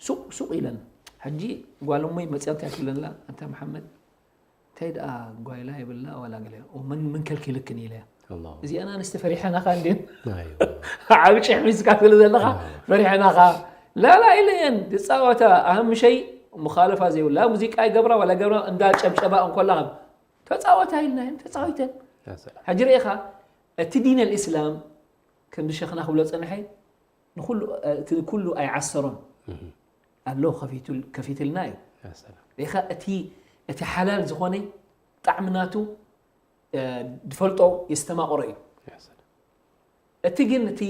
ሱቅ ሱቅ ኢለን ሕጂ ጓል እሞይ መፅያ እንታይ ትብለንላ ኣንታ መሓመድ እንታይ ደኣ ጓይላ የብልና ዋላ ገለ መን ምን ከልኪልክን ኢለያ። እዚኣን ኣንስቲ ፈሪሐናኻ እንድን ዓቢ ጭሕሚ ዝካ ስለ ዘለኻ ፈሪሐናኻ። ላላ ኢለየን ዝፃወታ ኣህምሸይ ሙኻለፋ ዘይብላ ሙዚቃ ይገብራ ዋላ ገብራ እንዳ ጨብጨባ እንኮላ ተፃወታ ኢልናየን ተፃዊተን። ሕጂ ርኢኻ እቲ ዲን ኣልእስላም ከምዚ ሸኽና ክብሎ ፀንሐ ንኩሉ እቲ ኩሉ ኣይዓሰሮን ኣሎ ከፊትልና እዩ። ሪኢኻ እቲ እቲ ሓላል ዝኾነ ጣዕሚ ናቱ ዝፈልጦ የስተማቕሮ እዩ። እቲ ግን እቲ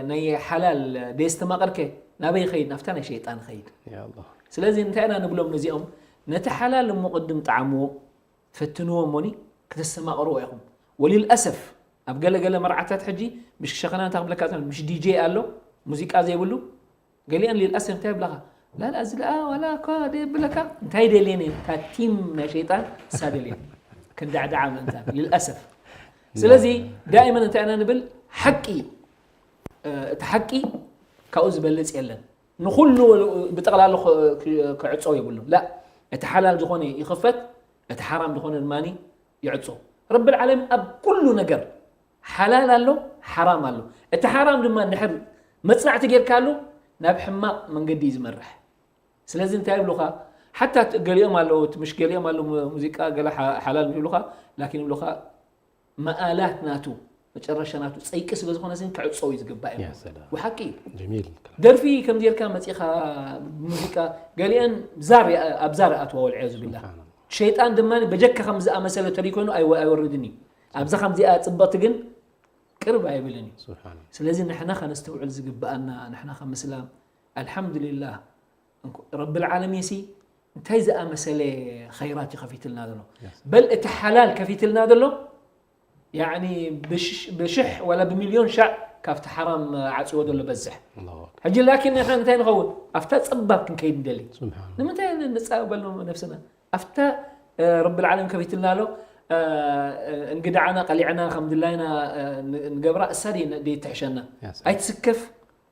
ናይ ሓላል ደስተማቕርከ ናበይ ይኸይድ? ናብታ ናይ ሸይጣን ይኸይድ። ስለዚ እንታይ ኢና ንብሎም ነዚኦም? ነቲ ሓላል እሞ ቅድም ጣዕምዎ፣ ፈትንዎ እሞኒ ክተስተማቕርዎ ኢኹም። ወሊልኣሰፍ ኣብ ገለ ገለ መርዓታት ሕጂ ምሽ ሸኸና እንታይ ክብለካ፣ ምሽ ዲጄ ኣሎ ሙዚቃ ዘይብሉ፣ ገሊአን ሊልኣሰፍ እንታይ ይብላኻ? ላላ እዚ ደኣ ዋላ እኳ ደየብለካ እንታይ ደልየን እየን፣ እታ ቲም ናይ ሸይጣን እሳ ደልየን ክንዳዕዳዓ ምእንታን ሊልኣሰፍ። ስለዚ ዳይመን እንታይ ኢና ንብል? ሓቂ እቲ ሓቂ ካብኡ ዝበልጽ የለን። ንኹሉ ብጠቕላሉ ክዕጸው የብሉን። ላ እቲ ሓላል ዝኾነ ይኽፈት፣ እቲ ሓራም ዝኾነ ድማ ይዕጾ። ረብል ዓለሚን ኣብ ኩሉ ነገር ሓላል ኣሎ፣ ሓራም ኣሎ። እቲ ሓራም ድማ እንድሕር መጽናዕቲ ጌርካሉ ናብ ሕማቕ መንገዲ እዩ ዝመርሕ። ስለዚ እንታይ ይብሉኻ? ሓታ ገሊኦም ኣለዉ፣ እቲ ምሽ ገሊኦም ኣለዉ፣ ሙዚቃ ገለ ሓላል ይብሉኻ፣ ላኪን ይብሉኻ መኣላት ናቱ፣ መጨረሻ ናቱ ጸይቂ ስለ ዝኾነ ስን ክዕጸው እዩ ዝግባእ እዩ። ብሓቂ እዩ። ደርፊ ከም ጌርካ መጺኻ ሙዚቃ ገሊአን ዛር ኣብ ዛር ኣትዋ ወልዐ ዝብላ ሸይጣን ድማ በጀካ ከም ዝኣመሰለ ተሪኮኑ ኣይወርድን እዩ። ኣብዛ ከምዚኣ ጽብቕቲ ግን ቅርብ ኣይብልን እዩ። ስለዚ ንሕና ከነስተውዕል ዝግብኣና ንሕና ከም እስላም ኣልሓምዱሊላህ ረብል ዓለሚን ሲ እንታይ ዝኣመሰለ ኸይራት እዩ ከፊትልና ዘሎ። በል እቲ ሓላል ከፊትልና ዘሎ ያኒ ብሽሕ ወላ ብሚልዮን ሻዕ ካብቲ ሓራም ዓጽዎ ዘሎ በዝሕ። ሕጂ ላኪን ንሕና እንታይ ንኸውን? ኣብታ ጸባብ ክንከይድ ንደሊ። ንምንታይ ንጻበሉ ነፍስና? ኣብታ ረብል ዓለም ከፊትልና ኣሎ። እንግዳዓና ቀሊዕና ከም ድላይና ንገብራ እሳ ደይትሕሸና። ኣይትስከፍ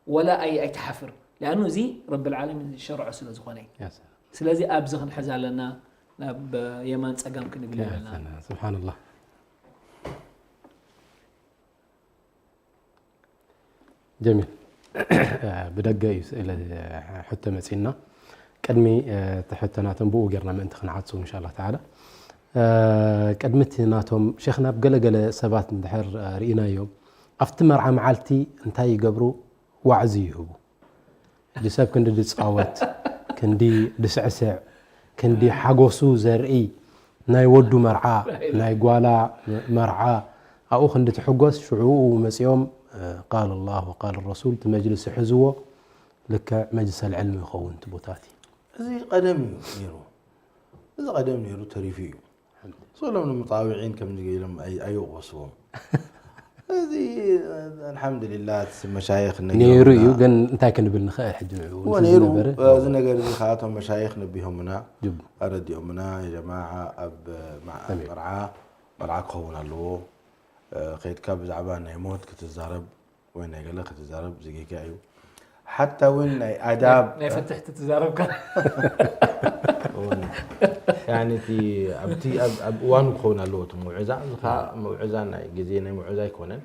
ወላ ኣይትሓፍር። ሊኣኑ እዚ ረብል ዓለሚን ዝሸርዖ ስለ ዝኾነ እዩ። ስለዚ ኣብዚ ክንሕዝ ኣለና፣ ናብ የማን ጸጋም ክንብል ኣለና። ስብሓንላህ። ጀሚል። ብደገ እዩ ስእለ ሕቶ መጺና። ቅድሚ እቲ ሕቶናቶም ብኡ ጌርና ምእንቲ ክንዓጹ እንሻላ ተዓላ። ቅድሚ እቲ ናቶም ሸኽና ኣብ ገለገለ ሰባት እንድሕር ርኢናዮም ኣብቲ መርዓ መዓልቲ እንታይ ይገብሩ? ዋዕዚ ይህቡ። ሕጂ ሰብ ክንዲ ድጻወት፣ ክንዲ ድስዕስዕ፣ ክንዲ ሓጎሱ ዘርኢ ናይ ወዱ መርዓ፣ ናይ ጓላ መርዓ ኣብኡ ክንዲ ትሕጎስ ሽዑኡ መጺኦም ቃል ኣላህ ወቃል ረሱል እቲ መጅልስ ይሕዝዎ። ልክዕ መጅልስ ኣልዕልሚ ይኸውን እቲ ቦታ እቲ። እዚ ቀደም እዩ ነይሩ። እዚ ቀደም ነይሩ ተሪፉ እዩ። ስእሎም ንምጣውዒን ከምዚ ኢሎም ኣይወቀስዎም። እዚ ኣልሓምዱሊላ እቲ መሻይኽ ነይሩ እዩ። ግን እንታይ ክንብል ንኽእል ሕጂ ንዕኡ እወ ነይሩ። እዚ ነገር እዚ ከኣቶም መሻይኽ ነቢሆምና ኣረዲኦምና የጀማዓ ኣብ መርዓ መርዓ ክኸውን ኣለዎ። ከይድካ ብዛዕባ ናይ ሞት ክትዛረብ ወይ ናይ ገለ ክትዛረብ ዝጌጋ እዩ። ሓታ እውን ናይ ኣዳብ ናይ ፍትሕቲ ትዛረብካ ያኒ እቲ ኣብቲ ኣብ እዋኑ ክኸውን ኣለዎ እቲ መውዕዛ እዚ ከዓ መውዕዛ ናይ ግዜ ናይ መውዕዛ ኣይኮነን።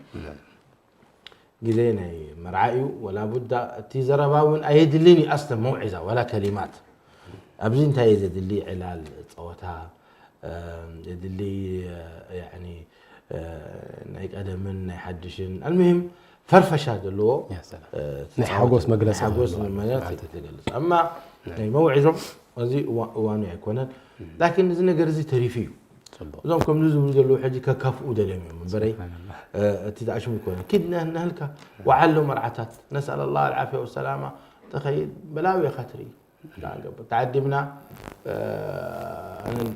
ግዜ ናይ መርዓ እዩ። ወላ ቡዳ እቲ ዘረባ እውን ኣየድልን እዩ ኣስለ መውዕዛ ወላ ከሊማት ኣብዚ እንታይ እዩ ዘድሊ ዕላል ፀወታ የድሊ ናይ ቀደምን ናይ ሓድሽን ኣልሙሂም ፈርፈሻ ዘለዎ ናይ ሓጎስ መግለፂ ሓጎስ መግለፂ ትገልፅ ኣማ ናይ መውዒዞም እዚ እዋኑ ኣይኮነን ላኪን እዚ ነገር እዚ ተሪፉ እዩ እዞም ከምዚ ዝብሉ ዘለዉ ሕጂ ከካፍኡ ደልዮም እዮም እምበረይ እቲ ዝኣሽሙ ይኮነ ኪድ ነህልካ ወዓሎ መርዓታት ነስኣል ኣላ ኣልዓፍያ ወሰላማ ተኸይድ በላዊ ኢኻ ትርኢ ተዓዲምና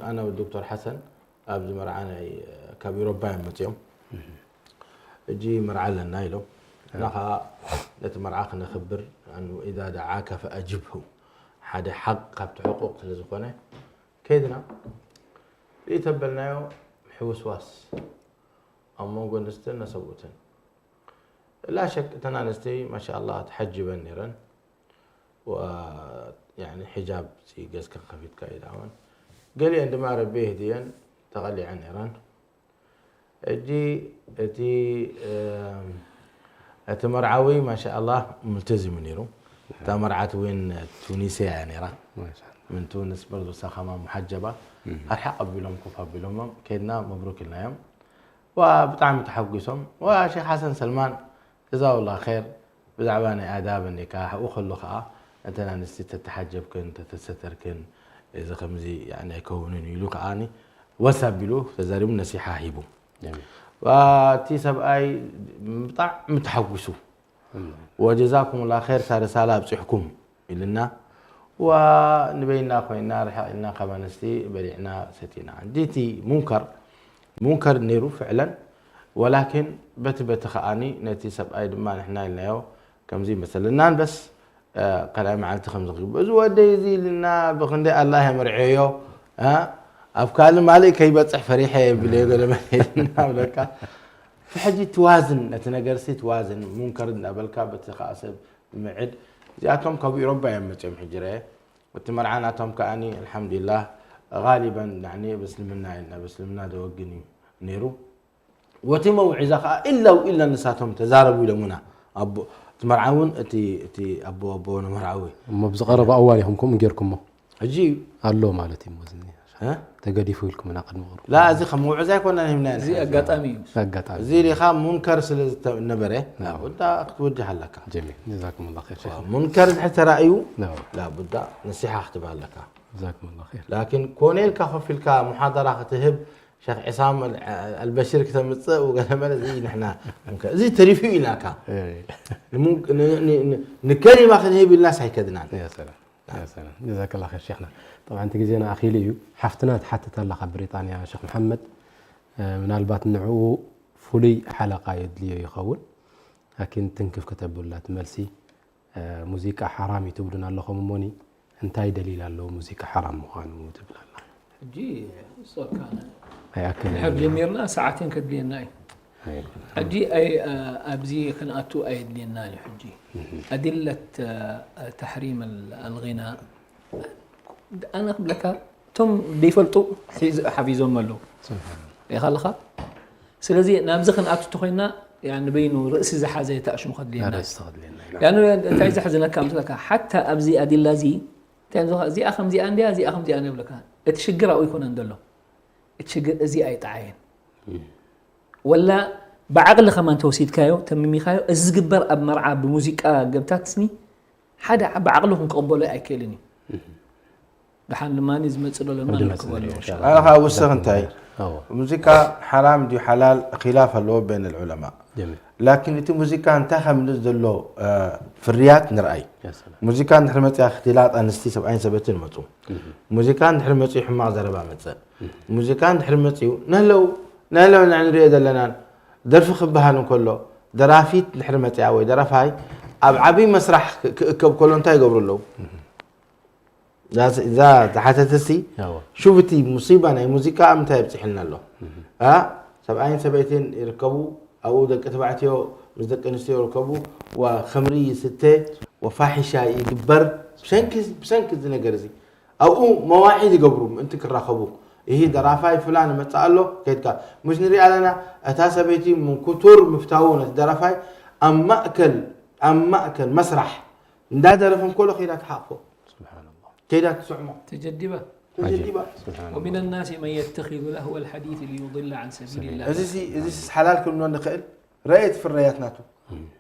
ኣነ ዶክተር ሓሰን ኣብዚ መርዓ ናይ ካብ ኢሮባ እዮም መፅኦም እጂ መርዓ ኣለና ኢሎም እና ከዓ ነቲ መርዓ ክነኽብር ኢዛ ደዓከ ፈኣጅብሁ ሓደ ሓቅ ካብቲ ሕቁቅ ስለ ዝኾነ ከይድና ብኢተበልናዮ ሕውስዋስ ኣብ መንጎ ኣንስትን ነሰብኡትን ላሸክ እተን ኣንስቲ ማሻ ኣላ ተሓጅበን ነይረን ሕጃብ ገዝካ ከፊትካ እዩ ዳኣወን ገሊአን ድማ ረቢ ህድየን ተቐሊዐን ነይረን እጂ እቲ እቲ መርዓዊ ማሻ ኣላ ሙልተዚሙ ነይሩ እታ መርዓት እውን ቱኒስያ እያ ነይራ ምን ቱንስ በርዶ ሳኻማ ሙሓጀባ ኣርሓቅ ኣቢሎም ኮፍ ኣቢሎሞም ከይድና መብሩክ ኢልናዮም ብጣዕሚ ተሓጒሶም ዋ ሼክ ሓሰን ሰልማን ጀዛሁላህ ኸይር ብዛዕባ ናይ ኣዳብ እንዲካ ኣብኡ ከሎ ከዓ እተን ኣንስቲ ተተሓጀብክን ተተሰተርክን እዚ ከምዚ ኣይከውንን ኢሉ ከዓ ወስ ኣቢሉ ተዛሪቡ ነሲሓ ሂቡ እቲ ሰብኣይ ብጣዕሚ ተሓጒሱ፣ ወጀዛኩም ላ ኸይር፣ እታ ርሳላ ኣብፂሕኩም ኢልና፣ ዋ ንበይና ኮይና ርሕቕ ኢልና ካብ ኣንስቲ በሊዕና ሰቲና። እንዲ እቲ ሙንከር ሙንከር ነይሩ ፍዕለን፣ ወላኪን በቲ በቲ ከኣኒ ነቲ ሰብኣይ ድማ ንሕና ኢልናዮ ከምዚ መሰለናን በስ ካልኣይ መዓልቲ ከምዚ ክግብእ እዚ ወደይ እዚ ኢልና ብክንደይ ኣላህ የመርዐዮ ኣብ ካልእ ማልእ ከይበፅሕ ፈሪሐ የብለዮ ገለ መለ ኢልና ብለካ። ሕጂ ትዋዝን ነቲ ነገር ሲ ትዋዝን ሙንከር እንዳበልካ በቲ ከዓ ሰብ ምዕድ እዚኣቶም ካብ ኢሮባ እዮም መፅኦም ሕጂ ረአ እቲ መርዓ ናቶም ከዓኒ ኣልሓምዱሊላህ ጋሊበን ያኒ በስልምና ኢልና በስልምና ደወግን እዩ ነይሩ። ወቲ መውዒዛ ከዓ ኢላ ውኢላ ንሳቶም ተዛረቡ ኢሎሙና። ኣቦ እቲ መርዓ እውን እቲ እቲ ኣቦ ኣቦ ነመርዓዊ እሞ ብዝቐረበ ኣዋን ኢኹም ከምኡ ጌርኩሞ ሕጂ እዩ ኣሎ ማለት እዩ እሞ እዝኒ እ? ተገዲፉ ኢልኩምና ቅድሚ ቅርቡ ላ እዚ ከም መውዕዛ ኣይኮናን ሂብና እዚ ኣጋጣሚ እዩ ኣጋጣሚ እዚ ዲኻ ሙንከር ስለ ዝተነበረ ላቡዳ ክትወጅህ ኣለካ ጀሚል ጀዛኩም ላ ር ሸይኽ ሙንከር ድሕር ተራእዩ ላቡዳ ነሲሓ ክትብ ኣለካ ጀዛኩም ላ ር ላኪን ኮነ ኢልካ ኮፍ ኢልካ ሙሓደራ ክትህብ ሸኽ ዕሳም ኣልበሽር ክተምፅእ ወገለመለ እዚ ንሕና እዚ ተሪፉ ኢልናካ ንከሊማ ክንህብ ኢልናስ ኣይከድናን ጀዛከላ ኸይር ሸይኽና። ጠብዓን እቲ ግዜና ኣኺሉ እዩ። ሓፍትና ትሓትት ኣላ ካብ ብሪጣንያ ሸኽ መሓመድ። ምናልባት ንዕኡ ፍሉይ ሓለቓ የድልዮ ይኸውን። ላኪን ትንክፍ ከተብሉላ እቲ መልሲ። ሙዚቃ ሓራም እዩ ትብሉና ኣለኹም እሞኒ እንታይ ደሊል ኣለዎ ሙዚቃ ሓራም ምዃኑ ትብል ኣላ። ሕጂ ሶካ ኣይኣክልን ድሕር እዩ። ጀሚርና ሰዓትን ከድልየና እዩ ኣይኣክልን። ሕጂ ኣይ- ኣብዚ ክንኣቱ ኣየድልየናን እዩ ሕጂ ኣድለት ተሕሪም ኣልغና ኣነ ክብለካ እቶም ዘይፈልጡ ሒዝ- ሓፊዞም ኣለዉ ሪኢኻ ኣለኻ ስለዚ ናብዚ ክንኣቱ ተኮይና ንበይኑ ርእሲ ዝሓዘ ተኣሽሙ ከድልየና እዩ ርእሲ ተኸድልየና ኢና። ያኑ እንታይ ዘሕዝነካ ምስለካ ሓታ ኣብዚ ኣዲላ እዚ እንታይ እዮም ዝብሉኻ፣ እዚኣ ከምዚኣ እንድያ እዚኣ ከምዚኣ እንድያ ይብለካ። እቲ ሽግር ኣብኡ ኣይኮነን ዘሎ። እቲ ሽግር እዚኣ ኣይጠዓየን። ወላ ብዓቕሊ ከማን ተወሲድካዮ ተሚሚኻዮ እዚ ዝግበር ኣብ መርዓ ብሙዚቃ ገብታትስኒ ሓደ ዓቢ ዓቕሊ እውን ክቕበሎ ኣይክእልን እዩ። ደሓን ድማ ዝመፅእ ዘሎ ንርክቦ ኣለዎ። ኣነ ከዓ ውስኽ እንታይ ሙዚቃ ሓራም ድዩ ሓላል ኺላፍ ኣለዎ በይን ልዑለማ ላኪን እቲ ሙዚቃ እንታይ ከም ዘሎ ፍርያት ንርኣይ ሙዚቃ እንድሕር መፅያ ክትላጥ ኣንስቲ ሰብኣይን ሰበትን ይመፁ ሙዚቃ እንድሕር መፅዩ ሕማቕ ዘረባ መፅእ ሙዚቃ እንድሕር መፅዩ ነለው ነለው ንሪኦ ዘለናን ደርፊ ክበሃል እንከሎ ደራፊት እንድሕር መፅያ ወይ ደረፋይ ኣብ ዓብይ መስራሕ ክእከብ ከሎ እንታይ ይገብሩ ኣለዉ እዛ ዝሓተተሲ ሹፍ እቲ ሙሲባ ናይ ሙዚቃ ኣብ ምንታይ ኣብፂሕልና ኣሎ ሰብኣይን ሰበይትን ይርከቡ ኣብኡ ደቂ ተባዕትዮ ምስ ደቂ ኣንስትዮ ይርከቡ ወክምሪ ይስተ ወፋሒሻ ይግበር ብሰንኪ እዚ ነገር እዚ ኣብኡ መዋዒድ ይገብሩ ምእንቲ ክራኸቡ ይሂ ደራፋይ ፍላን መፅእ ኣሎ ከይድካ ምሽ ንሪኣ ኣለና እታ ሰበይቲ ምንኩቱር ምፍታዉ ነቲ ደራፋይ ኣብ ማእከል ኣብ ማእከል መስራሕ እንዳደረፈ እንከሎ ከይዳ ትሓቕፎ ከይዳ ትስዕሞ ተጀዲባ ተጀዲባ ومن الناس من يتخذ لهو الحديث ليضل عن سبيل الله እዚ እዚ ሓላል ክንብሎ ንኽእል ረአየት ፍረያት ናቱ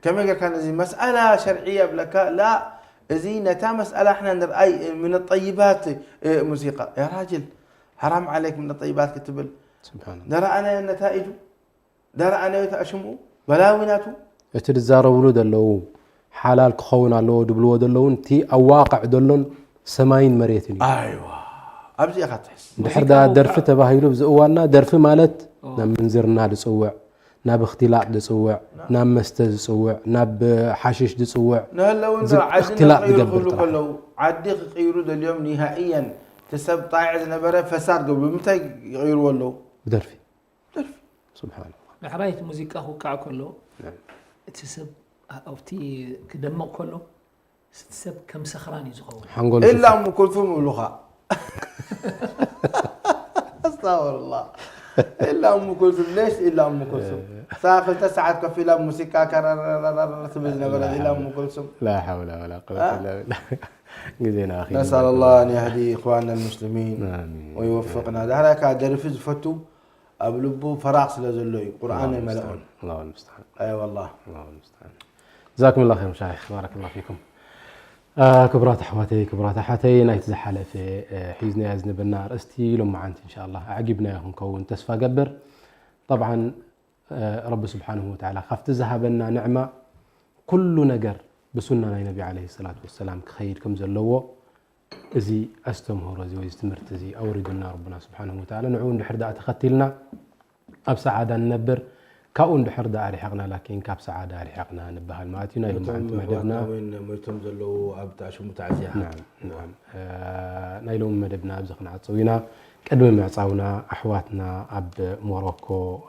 ከመይ ጌርካ ነዚ መስኣላ ሸርዕያ ብለካ ላ እዚ ነታ መስኣላ ሕና ንርኣይ من الطيبات ሙዚቃ يا راجل حرام عليك من الطيبات ክትብል ደረኣናዮ ነታ ኢዱ ደረኣናዮ እታ ሽምኡ በላዊ ናቱ እቲ ዝዛረብሉ ዘለዉ ሓላል ክኸውን ኣለዎ ድብልዎ ዘለዉ እቲ ኣብ ዋቅዕ ዘሎን ሰማይን መሬትን እዩ ኣይዋ ኣብዚ ኢኻ ትሕስ እንድሕር ደኣ ደርፊ ተባሂሉ ብዚ እዋንና ደርፊ ማለት ናብ ምንዝርና ዝፅውዕ ናብ እኽትላጥ ዝፅውዕ ናብ መስተ ዝፅውዕ ናብ ሓሽሽ ዝፅውዕ ንህለውን እኽትላጥ ዝገብር ጥራሕ ዓዲ ክቅይሩ ደልዮም ኒሃእየን እቲ ሰብ ጣይዕ ዝነበረ ፈሳድ ገብሩ ብምንታይ ይቅይርዎ ኣለዉ ብደርፊ ስብሓንላ ዳሕራይ እቲ ሙዚቃ ክውቃዕ ከሎ እቲ ሰብ ኣብቲ ክደምቕ ከሎ እቲ ሰብ ከም ሰኽራን እዩ ዝኸውን ሓንጎል ኢላ እሙ ኩልሱም ይብሉኻ ኣስታወርላ ኢላ እሙ ኩልሱም ሌሽ ኢላ እሙ ኩልሱም ሳ ክልተ ሰዓት ከፍ ኢላ ሙዚቃ ከረረረረረ ትብል ዝነበረ ኢላ እሙ ኩልሱም لا حول ولا قوة إلا بالله ግዜና ኣኺሉ نسأل الله أن يهدي إخواننا المسلمين آمين ويوفقنا ዳሕራይ ከዓ ደርፊ ዝፈቱ ኣብ ልቡ ፈራቕ ስለ ዘሎ እዩ ቁርኣን ኣይመልኦን الله المستعان ኣይ ወላ الله المستعان جزاكم الله خير مشايخ بارك الله فيكم ክቡራት ኣሕዋተይ ክቡራት ኣሓተይ ናይቲ ዝሓለፈ ሒዝናዮ ዝነበርና ኣርእስቲ ሎማዓንቲ እንሻ ኣላ ኣዕጊብናዮ ክንከውን ተስፋ ገብር ጠብዓን ረቢ ስብሓንሁ ወተዓላ ካብቲ ዝሃበና ንዕማ ኩሉ ነገር ብሱና ናይ ነቢ ዓለይሂ ሰላቱ ወሰላም ክኸይድ ከም ዘለዎ እዚ ኣስተምህሮ እዚ ወይ እዚ ትምህርቲ እዚ ኣውሪዱልና ረቡና ስብሓንሁ ወተዓላ። ንዕኡ እንድሕር ደኣ ተኸቲልና ኣብ ሰዓዳ ንነብር፣ ካብኡ እንድሕር ደኣ ርሒቕና ላኪን ካብ ሰዓዳ ርሒቕና ንበሃል ማለት እዩ። ናይ ሎማዓንቲ መደብና ሞይቶም ዘለዉ ኣብ ተኣሽሙ ተዓዝያ። ናዓም፣ ናዓም። ናይ ሎሚ መደብና ኣብዚ ክንዓጽው ኢና። ቅድሚ ምዕጻውና ኣሕዋትና ኣብ ሞሮኮ፣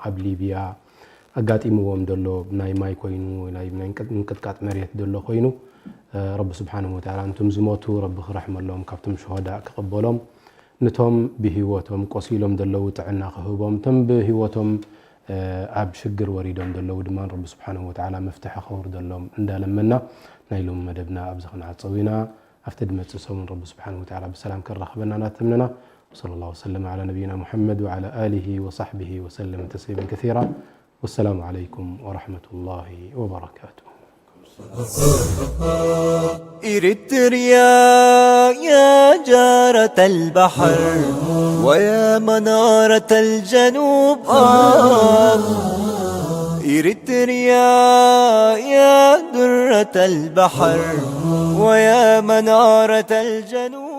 ኣብ ሊብያ ኣጋጢምዎም ዘሎ ናይ ማይ ኮይኑ፣ ናይ ናይ ምንቅጥቃጥ መሬት ዘሎ ኮይኑ፣ ረቢ ስብሓንሁ ወተዓላ ነቶም ዝሞቱ ረቢ ክረሕመሎም፣ ካብቶም ሸሆዳእ ክቕበሎም፣ ነቶም ብህይወቶም ቆሲሎም ዘለዉ ጥዕና ክህቦም፣ እቶም ብህይወቶም ኣብ ሽግር ወሪዶም ዘለዉ ድማ ረቢ ስብሓንሁ ወተዓላ መፍትሒ ከውርደሎም እንዳለመና ናይ ሎሚ መደብና ኣብዚ ክንዓጸው ኢና። ኣብቲ ድመጽእ ሰሙን ረቢ ስብሓንሁ ወተዓላ ብሰላም ከራኽበና እናተምነና፣ ወሰለ ላሁ ወሰለም ዓላ ነቢይና ሙሐመድ ወዓላ ኣሊሂ ወሳሕቢሂ ወሰለም ተስሊመን ከሲራ። ወሰላሙ ዓለይኩም ወረሕመቱላሂ ወበረካቱ። إريتريا يا جارة البحر ويا منارة الجنوب، آه. إريتريا يا درة البحر ويا منارة الجنوب.